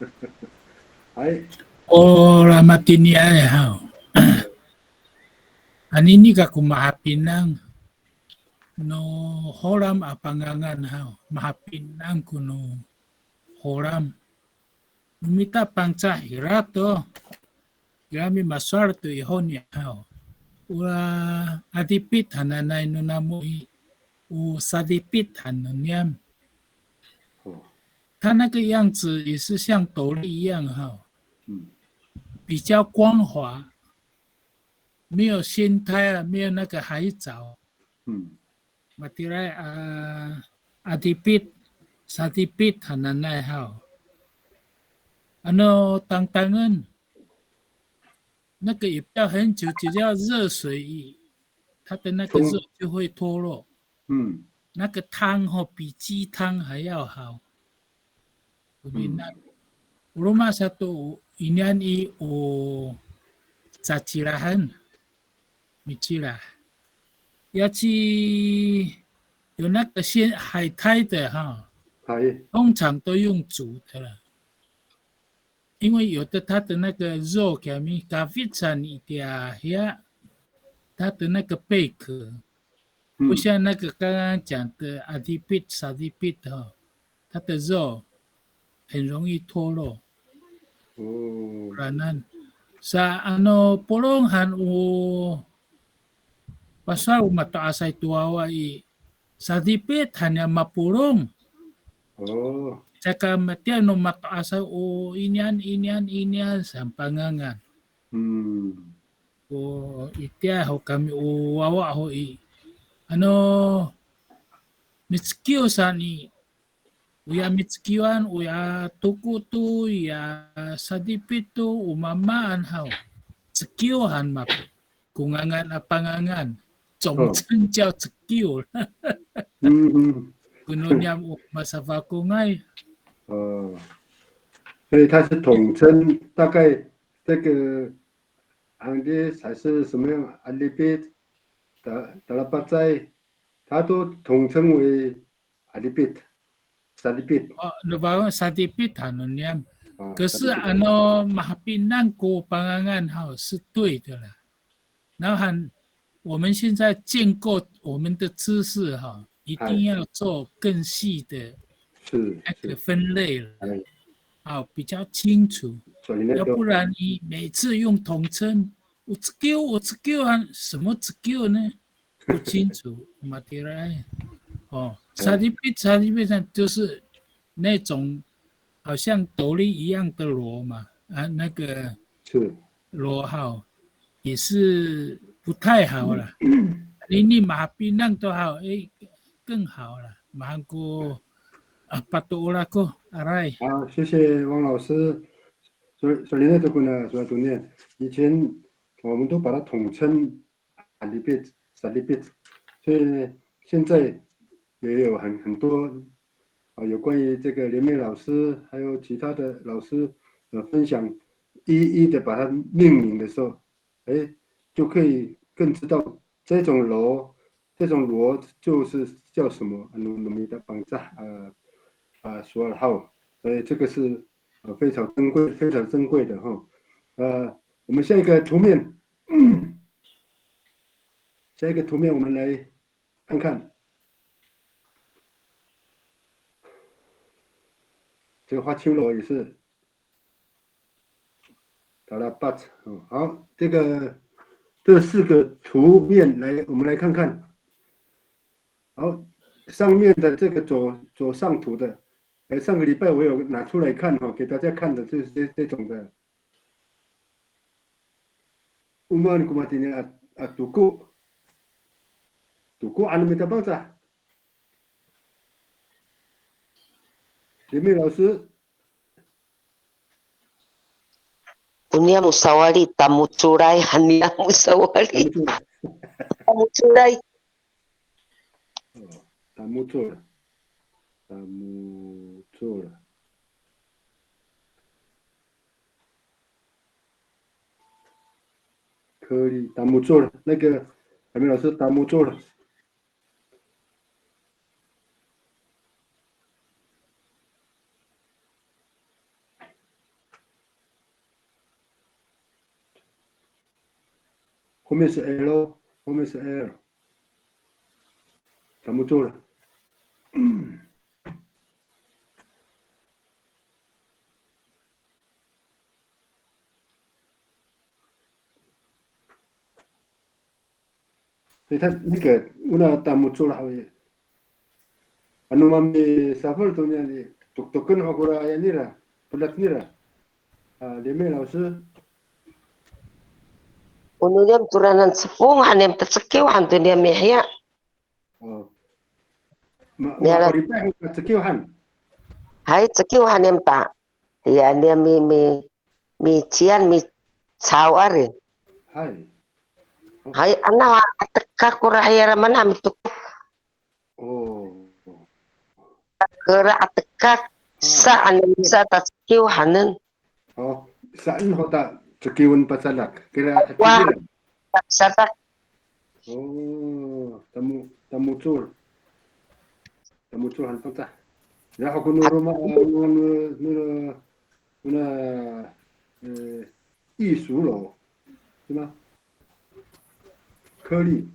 哎。O la matiniay haw. Anini kako mahapinang no Holam a pangangan haw. Mahapinang ko no Holam. No mita Pangcah ira to, ira mimasowal to i honi haw. Ora 'adipit hananay no namo i, o sadipit han no niyam. 哦。它那个样子也是像斗笠一样哈，嗯。比较光滑，没有青苔啊，没有那个海藻。嗯。 Matiraay a, 'adipit, sadipit hananay haw. Ano tangtangen, 那个也不要很久，只要热水，它的那个肉就会脱落。冲。嗯。那个汤吼，比鸡汤还要好。 嗯。O roma sato inian i, o cacilahen, micilah. 尤其有那个咸，海苔的哈，哎。通常都用煮的了。因为有的它的那个肉 kami kafican itiya hiya，它的那个贝壳，嗯。不像那个刚刚讲的 'adipit, sadipit 哈，它的肉很容易脱落。哦。Oranan. Sa ano polong han o pasowal o mato'asay to wawa i, sadipit han niya mapolong. O. Caka matiya no mato'asay o inian, inian, inian saan pangangan. Hmm. O itiya ho kami o wawa ho i, ano, micekiw saan i, oya micekiwan, oya toko to, oya sadipit to, o mamaan haw. Cekiw han ma, ko ngangan a pangangan. 总称叫 cekiw. 嗯，嗯。Ko no niyam o masafakongay. 哦，所以它是统称，大概这个 'anglis 还是什么样 'adipit, ta, talapacay，它都统称为 'adipit, sadipit. O, no, ba, sadipit han no niyam. 啊，可是 sadipit. Ano mahapinang ko pangangan haw, 是对的啦。然后很，我们现在建构我们的知识哈，一定要做更细的，是，那个分类了。是。哎。啊，比较清楚。所以那个，要不然你每次用统称，o cekiw, o cekiw 啊，什么 cekiw 呢？不清楚，matiraay. 哦，哎。Sadipit, sadipit 呢，就是那种好像斗笠一样的螺嘛。啊，那个是罗号也是不太好了。Anini mahapinang to haw, 哎，更好了。Mahaen ko, a, pato'or ako, aray. 好，谢谢汪老师。所以，所以那个呢，所以中间以前我们都把它统称 Salipit, Salipit。所以现在也有很，很多，啊，有关于这个连妹老师，还有其他的老师，呃，分享，一一的把它命名的时候，哎，就可以更知道这种螺，这种螺就是叫什么，no, no mita Pangcah，呃，呃，sowal haw。所以这个是，呃，非常珍贵，非常珍贵的哈。呃，我们下一个图面，下一个图面我们来看看，这个花青螺也是 talapat。哦，好，这个，这四个图面来，我们来看看。好，上面的这个左，左上图的，哎，上个礼拜我有拿出来看哈，给大家看的，就是这，这种的。O maan ko matini a, a toko. Toko, ano mita Pangcah? 连妹老师。 O niyam o sawali, tamocolay han niyam o sawali. Tamocolay. Tamocol. Tamocol. 颗粒，tamocol。那个，海明老师，tamocol。 后面是 L，后面是 L。Tamocol。所以他那个，ona tamocol haw i, ano mamisafel to niyan i, toktoken ho kora aya nira, pelat nira. A, 连妹老师。O no niyam toranan sepong han niyam ta cekiw han to niyam mihiya. O. Ma, makoripay han ta cekiw han. Hay, cekiw han niyam ta. Iya, niyam mi, mi, miciyan, micaw ari. Hay. Hay, ano, atekak kora hiya ra mana mitoktok. O. Kora atekak, sa ano sa ta cekiw hanen. O, saan ho ta cekiwen pasadak. Kira, wa, cekiwen. Pasadak. O, tamo, tamocol. Tamocol han Pangcah. Ya, ho ko no roma, no, no, no, no, e, 玉螺螺，是吗？颗粒。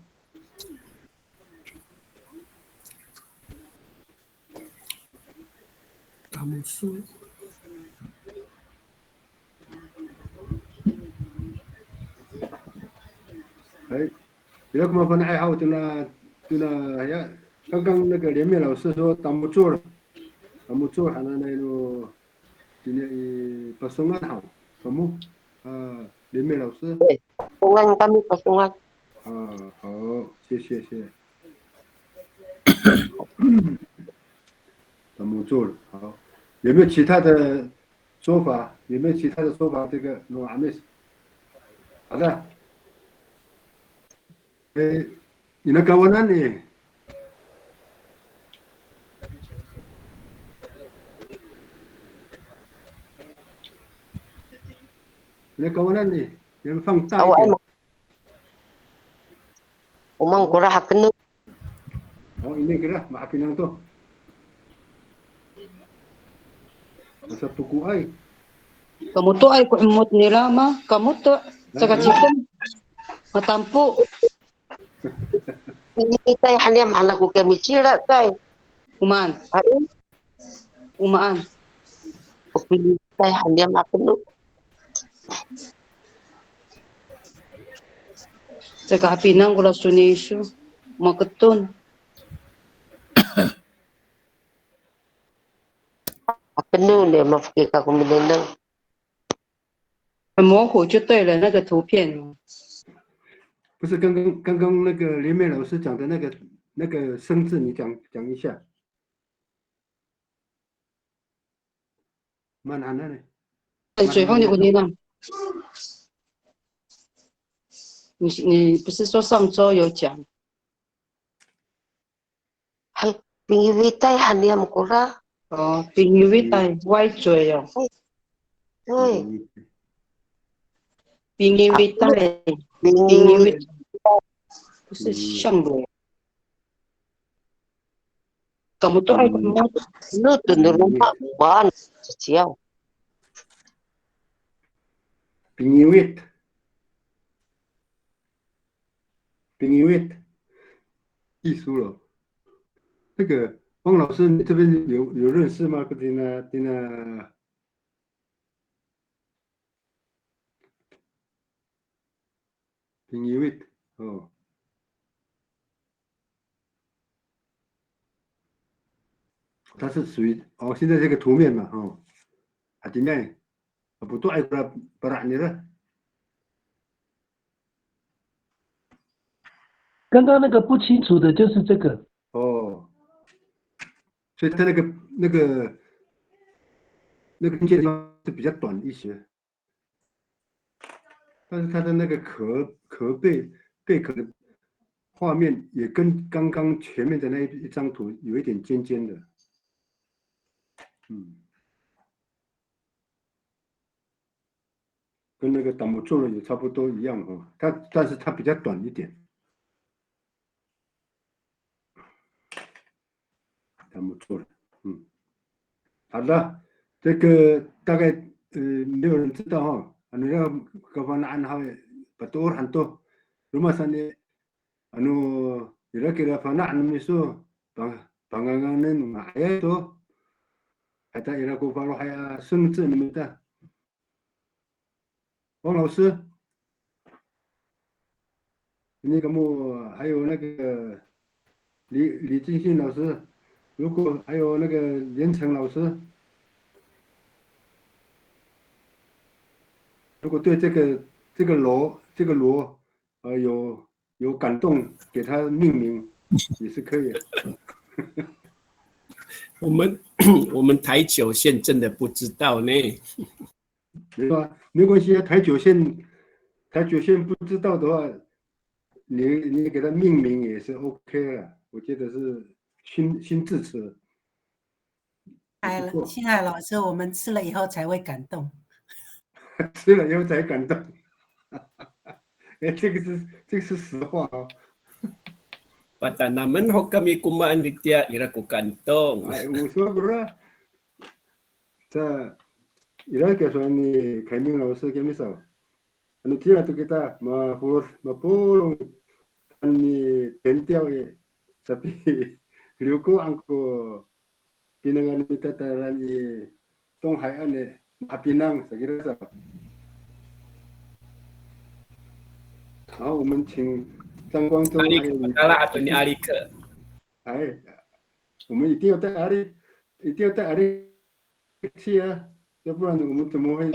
Tamocol. Hay, ira ko mafana'ay haw tona, tona, ya, 刚刚那个连妹老师说 tamocol, tamocol hananay no, tini i Pasongan haw, kamo, a, 连妹老师。对，Pasongan kami, Pasongan. A, 好，谢谢，谢谢。Tamocol，好，有没有其他的说法？有没有其他的说法？这个，no 'Amis。好的。 E, ina kawanan i. Ina kawanan i. Ina fangta i. Awa, ano? O maan kora hakeno. O, ini kira, mahapinang to. Masatokoay. Kamotoay ko 'emot nira, ma, kamoto. Caka cikem. Matampo. Pinitay han niyam han ako kiya micila, tay. O maan. Hay. O maan. O pinitay han niyam ako no. Caka hapinang ko rason iso. Maketon. Hapinang niyam, mafokil kako minengneng. 很模糊就对了，那个图片。不是刚刚，刚刚那个林美老师讲的那个，那个生字，你讲，讲一下。蛮难的呢。哎，水凤，你问你呢？你，你不是说上周有讲？ Hay, pingiwitay han niyam kora. O, pingiwitay, 歪嘴哦。Hay. Pingiwitay, pingiwitay. 不是巷尾。Kamotoay ko no. No to no roma, maan, ceciyaw. Pingiwit. Pingiwit, 艺术了。那个汪老师，你这边有，有认识吗？Tina, Tina Pingiwit 哦，它是属于，哦，现在这个图面嘛，哦，啊，今天 啊，不对，哎，不然，不然你呢？刚刚那个不清楚的就是这个。哦，所以它那个，那个，那个边界地方是比较短一些，但是它的那个壳，壳贝，贝壳的画面也跟刚刚前面的那一，一张图有一点尖尖的。嗯。 跟那个 tamocol 也差不多一样哈，它，但是它比较短一点。Tamocol，嗯，好的，这个大概，呃，没有人知道哈。Ano ira ko kafana'an haw i, patoor han to. Roma sa i, ano ira kira fana' no miso, pang-, panganganen nga'ayay to. Ata ira ko falohay a songco' no mita. 汪老师，你跟我还有那个李，李金信老师，如果还有那个连城老师，如果对这个，这个螺，这个螺，呃，有，有感动，给它命名也是可以。我们，我们台九线真的不知道呢。 没有啊，没关系啊。台九线，台九线不知道的话，你，你给它命名也是 OK 了，我觉得是新，新字词。哎，不错。星海老师，我们吃了以后才会感动。吃了以后才感动。哎，这个是，这个是实话啊。Patanamen ho kami komaen itiya, ira ko kantong. Ay, 我说过了。 Sa, ira kiya sowal ni Kaiming 老师 kiyami saw. Ano tiya to kita, mafo-, mapolong ni tentiyaw i, sapi, 流行 ko pinangan ni tataran i, 东海岸 i, mapinang, sa kira sa. 好，我们请张光忠 Alik, 还有 Matala ato ni Alik. 哎，我们一定要带 Alik，一定要带 Alik 去啊，要不然我们怎么会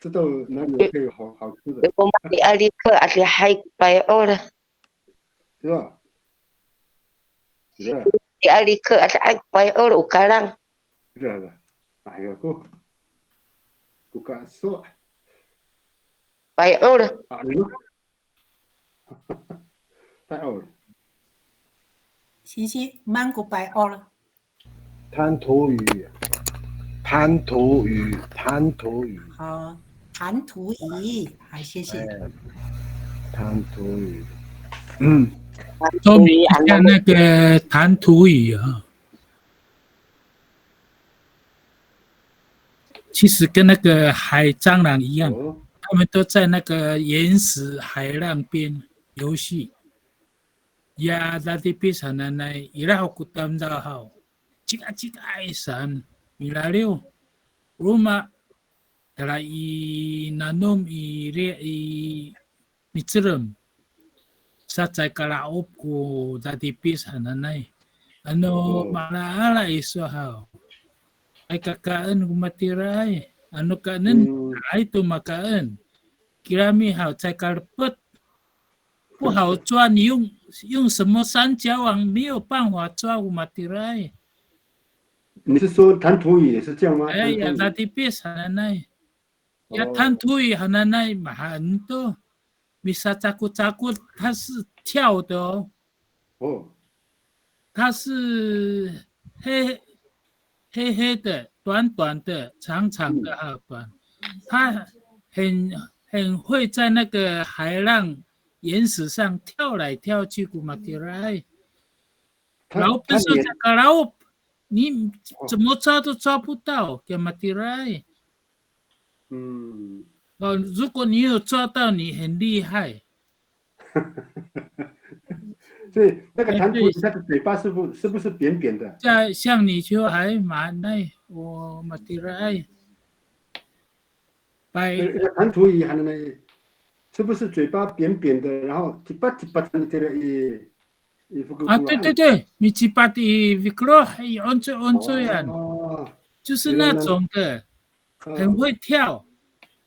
知道哪里可以好，好吃的？Iro ko mati'alik, adihay ko pay'ol. 是吧？是吧？Mati'alik, adihay ko pay'ol, o kalang. 是啊，是啊。哎呀，ko, ko kaso. Pay'ol. Pay'ol. Singsi, maan ko pay'ol? 弹涂鱼，弹涂鱼，弹涂鱼。好，弹涂鱼，好，谢谢。哎，弹涂鱼。嗯。说明一下那个弹涂鱼啊。 其实跟那个海蟑螂一样，哦。他们都在那个岩石海浪边游戏。Ya dadipis hananay, ira ho ko tamdaw haw, cikacikay saan, milaliw. Roma, tala i nanom i ri-, i micelem. Sa caay kala'op ko dadipis hananay. Ano, o, mala, ala iso haw. Ay kakaen ko matiraay. Ano kaenen, hmm, ay to makaen. kirami haw, caay kalepet. 不好抓，你用，用什么三角网，没有办法抓，o matiraay. 你是说弹涂鱼也是这样吗？哎呀，弹涂鱼那 tipis hananay. Ya 弹涂鱼 hananay, mahaen to. Misacakocakot, 它是跳的哦。哦，它是黑黑黑的、短短的、长长的，还有短，它很很会在那个海浪、岩石上跳来跳去，o matiraay. 它 Laop 的时候，它黏这个 laop，你怎么抓都抓不到，o matiraay。嗯，哦，如果你有抓到，你很厉害。所以那个弹涂鱼，哎对它的嘴巴是不是不是扁扁的？像像你就还蛮那，o matiraay。那拜，那弹涂鱼还能那，是不是嘴巴扁扁的，然后 cipat cipat 这个一一副啊，对对对，micipat i fokeloh, i oncoy oncoyan，哦，就是那种的，嗯很会跳，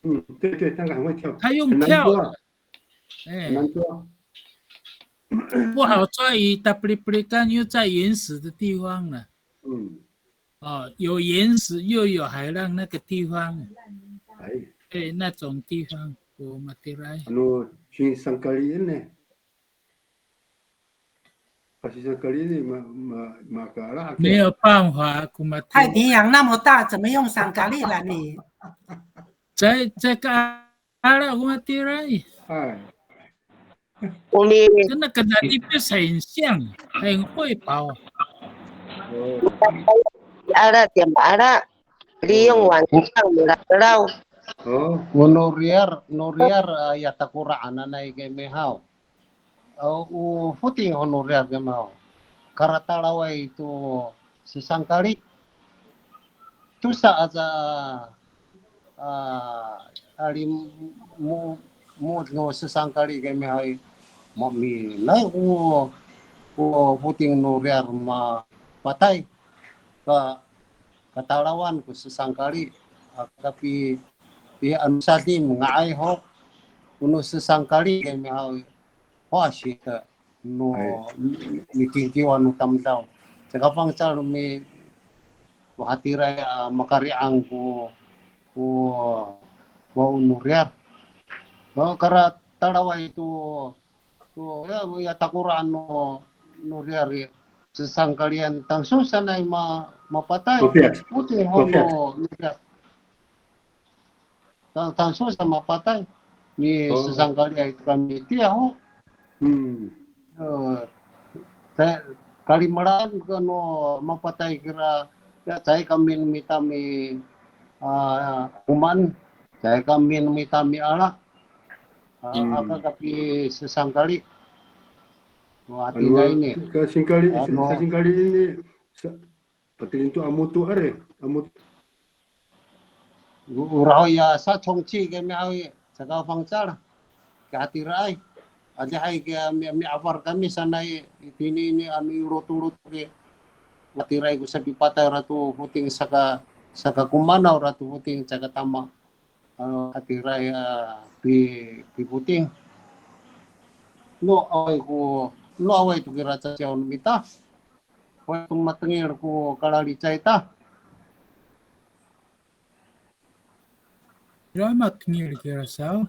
嗯，对对，那个很会跳，他用很难跳抓的，哎很，难抓。不好抓，i tapelipelikan，又在岩石的地方了。嗯，哦，有岩石又有海浪那个地方，哎，对，那种地方，o matiraay。 ano sisangkali ini, sisangkali ini ma ma makaala 没有办法，o matiraay。太平洋那么大，怎么用 sangkali 啦你？这这个 ala, o matiraay。哎， Uli, 跟那个 na tipis 很像，很会跑。哦 ala, tiya maala. Liyong, 晚上 milakelaw.哦， O no riyar, no riyar, a, ya takoranan hananay kami haw. A, o foting ho no riyar kami haw. Karatalaway to sisangkali. Tosa aca, a, ali mo, mo no sisangkali kami haw i, maminay ko, ko foting no riyar mapatay. Ka, katalawan ko sisangkali, a, kapi, pi ano sadim nga'ay ho, o no sisangkali kami haw, ho a sita, no, mi, mikingkiwan no tamdaw. Caka fangcal mi, o hatiraay a makari'ang ko, ko, ko no riyar. O karatalaway to, to, ya, ya takoraan no, no riyar i, sisangkalian tangsol sanay ma, mapatay. Mapiyat. Foting ho Mapiyat. No, no riyar. Tang, tangsol sa mapatay. Mi Oh. sisangkaliay to kami tiya ho. Hmm. E, ta, kalimelaan ko no mapatay kira, ya, caay kami no mita mi, a, komaen, caay kami no mita miala. A, Hmm. Aka kapisisangkali. Wa, Ano, hatiraay ini. Sisangkali, Ano. Sisangkali ini, sa, patilin to a moto ari, a moto. Ora ho ya sa 充气 kami haw i, caka fangcal. Kiya hatiraay. Adihay kiya mi, mi'afar kami sanay, itini ini ano i lotolotok i. Hatiraay ko sapipatay ira to foting saka, saka komanaw ira to foting caka tama. A, hatiraay, a, pi, pifoting. No awaay ko, no awaay to kira caciyaw no mita. Awaay to matengil ko kalalicay ta. Ira matengil kira saw?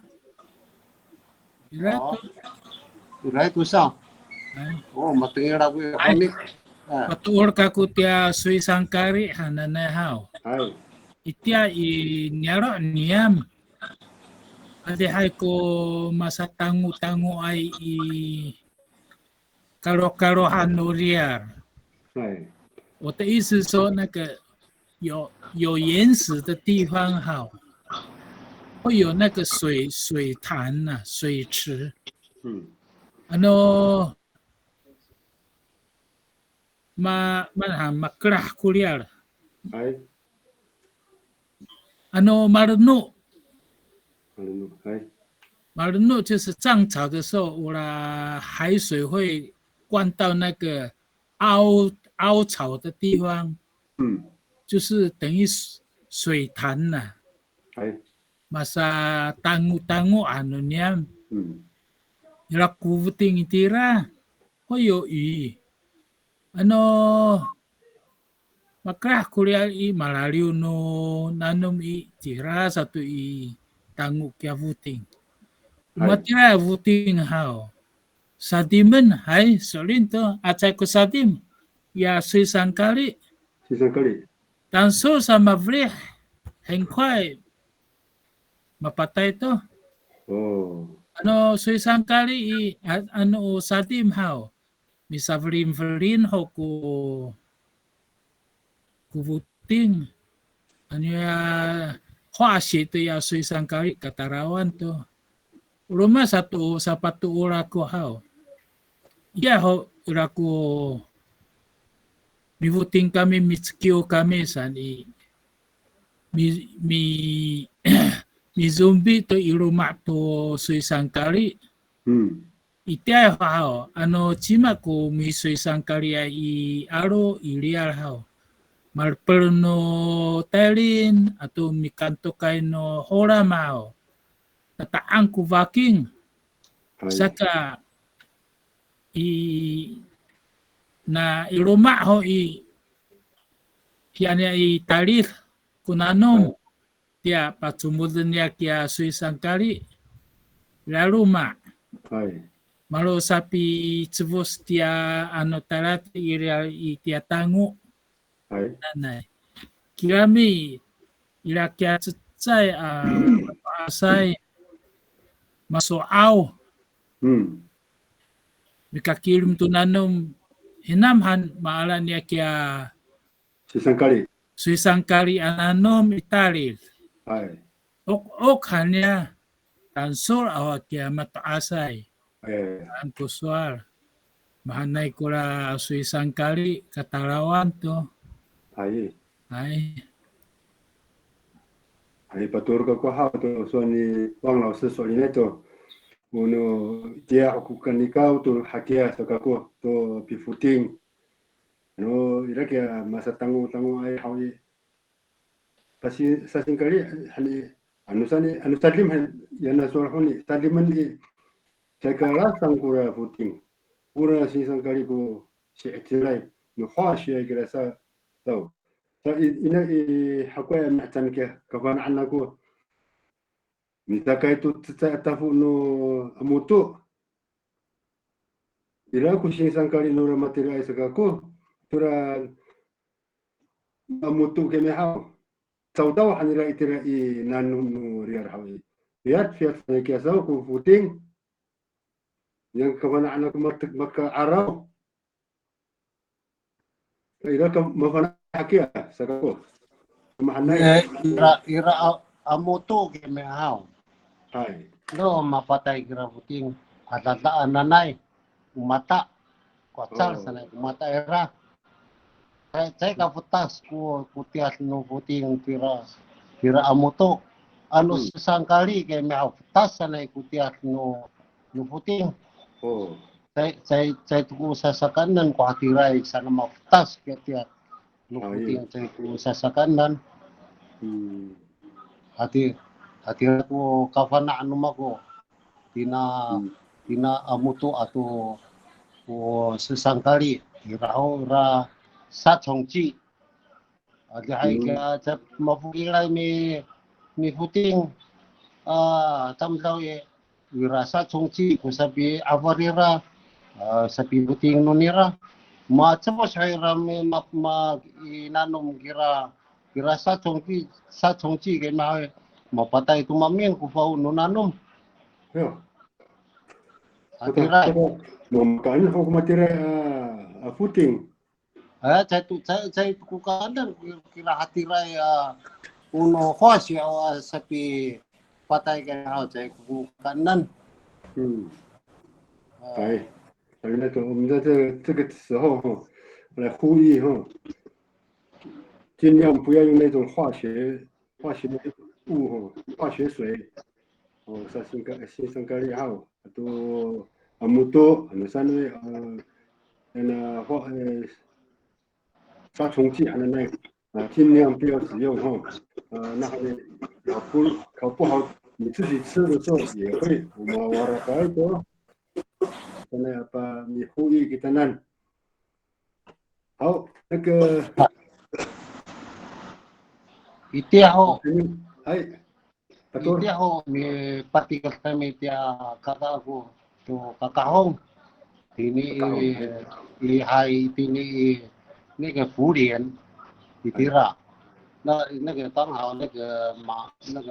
Ira to. Ira to saw? Ay. O, matengil ako i. Ay. Kami. A. Patoor kako tiya soy sangkali hananay haw. Hay. Itiya i niyaro' niyam. Adihay ko masatangotangoay i kalokalohan no riyar. 哎，我的意思说，那个有有岩石的地方哈，会有那个水水潭呐、水池。嗯， Ano ma ma makelah ko riyar. 哎， Ano maleno, 好了，哎， maleno 就是涨潮的时候，ora 海水会灌到那个凹凹槽的地方，嗯，就是等于水水潭呐、哎， masatangotango ano niyam. Hmm. Ira ko foting itira. Hoyo i. Ano, makerah ko riyar i malaliw no nanom i, tira sato i tango kiya foting. Hay. Matira foting haw. Sadimen, hay, so'elin to, a caay ko sadim. Ya soysangkali. Soysangkali. Tangsol sa mafelih, 很快 mapatay to. O. Ano soysangkali i, a, ano o sadim haw, misafelinfelin ho ko, ko foting. Ano ya, 化学 to ya soysangkali katalawan to. Roma sato, sapatoor ako haw. Iya ho, ira ko mifoting kami, micekiw kami saan i, mi, mi, mizombi to i loma' to soysangkali. Hmm. Itiyaay ho haw, ano cima ko misoysangkaliay i 'alo i riyar haw. Malepel no taylin ato mikantokay no holam haw. Tata'ang ko faking. Hay. Saka i, na i loma' ho i, hiya niya i talid ko nanom. Hay. Tiya pacomoden niya kiya soysangkali. Laloma'. Hay. Malo sapicefos tiya ano talad i, i tiya tango. Hay. Nanay. Kirami, ira kiya cecay a, mato'asay, maso'aw. Hmm. Mikakilim to nanom, hinam han maala niya kiya soysangkali. Soysangkali a nanom i talid. Hay. Okok han niya, tangsol awa kiya mato'asay. E. Saan ko sowal. Mahaenay kora soysangkali katalawan to. Hay. Hay. Hay, patorod kako haw to sowal ni Wang 老师 so'elinay to. O no, tiya ho ko kanikaw to hakiya sa kako to pifoting. Ano ira kiya masatangotangoay haw i, pasi, sasingkali han i, ano saan i, ano sadim han, yana sowal honi, sadimen i, caay ka lasang kora foting. Ora sisangkali ko si'icilay, no 化学 kira sa, taw. Sa i, ina i, hakoya mihecaan kiya kafana'an ako. Micakay to cecay a tafo no amoto. Ira ko sisangkali nora matiraay sa kako, tora amoto kemihaw. Cawdaw han ira itira i nanom no riyar haw i. Riyar, fiyat sanay kiya saw ko foting. Yang kafana'an ako matek maka'araw. Ira ka mafana' hakiya sa kako. Mahaenay. E, ira, ira a, amoto kemihaw. Hay. No mapatay kira foting, adada nanay, o mata. Kocal sanay ko mata ira. Caay, caay ka fetas ko, ko tiyad no foting tira, tira amoto. Ano sisangkali kemihaw, fetas sanay ko tiyad no, no foting. O. Caay, caay, caay to ko sasakaenen ko hatiraay saan a mafetas ko tiyad no foting, caay ko sasakaenen. Hmm. Hati, hatira ko kafana'an no mako. Tina, tina amoto ato ko sisangkali. Ira ho ira sacongci. Adihay ka, sa mafokilay mi, mifoting, a, tamdaw i, ira sacongci ko sapi'afar ira, a, sapifoting no nira. Macefos ho ira mi, ma, ma, i nanom kira, kira sacongci, sacongci kemihaw, mapatay to maemin ko fao no nanom. Yo. Hatira. Mamakaen ho ko matira, a, a foting. A, caay to, caay, caay to ko kaenen, kira hatiraay, a, o no 化学 a, sapipatay kira haw, caay ko kaenen. Hmm. A. 哎，反正那个，我们在这，这个时候哈，来呼吁哈，尽量不要用那种化学，化学物哈，化学水。O, sa singka, sisangkali haw, ato amoto, ano saan i, a, ano, ho, e, sacongci hananay. 啊，尽量不要使用哈。啊，那还有，搞不，搞不好你自己吃的时候也会，我们 warapay 的。Sana apa 你呼吁给他们。好，那个， Itiya ho, 哎， Tator. Itiya ho, mipatiked kami tiya kakahong to kakahong. Tini i, i hay tini i, 那个福联 itira. 那那个刚好那个马那个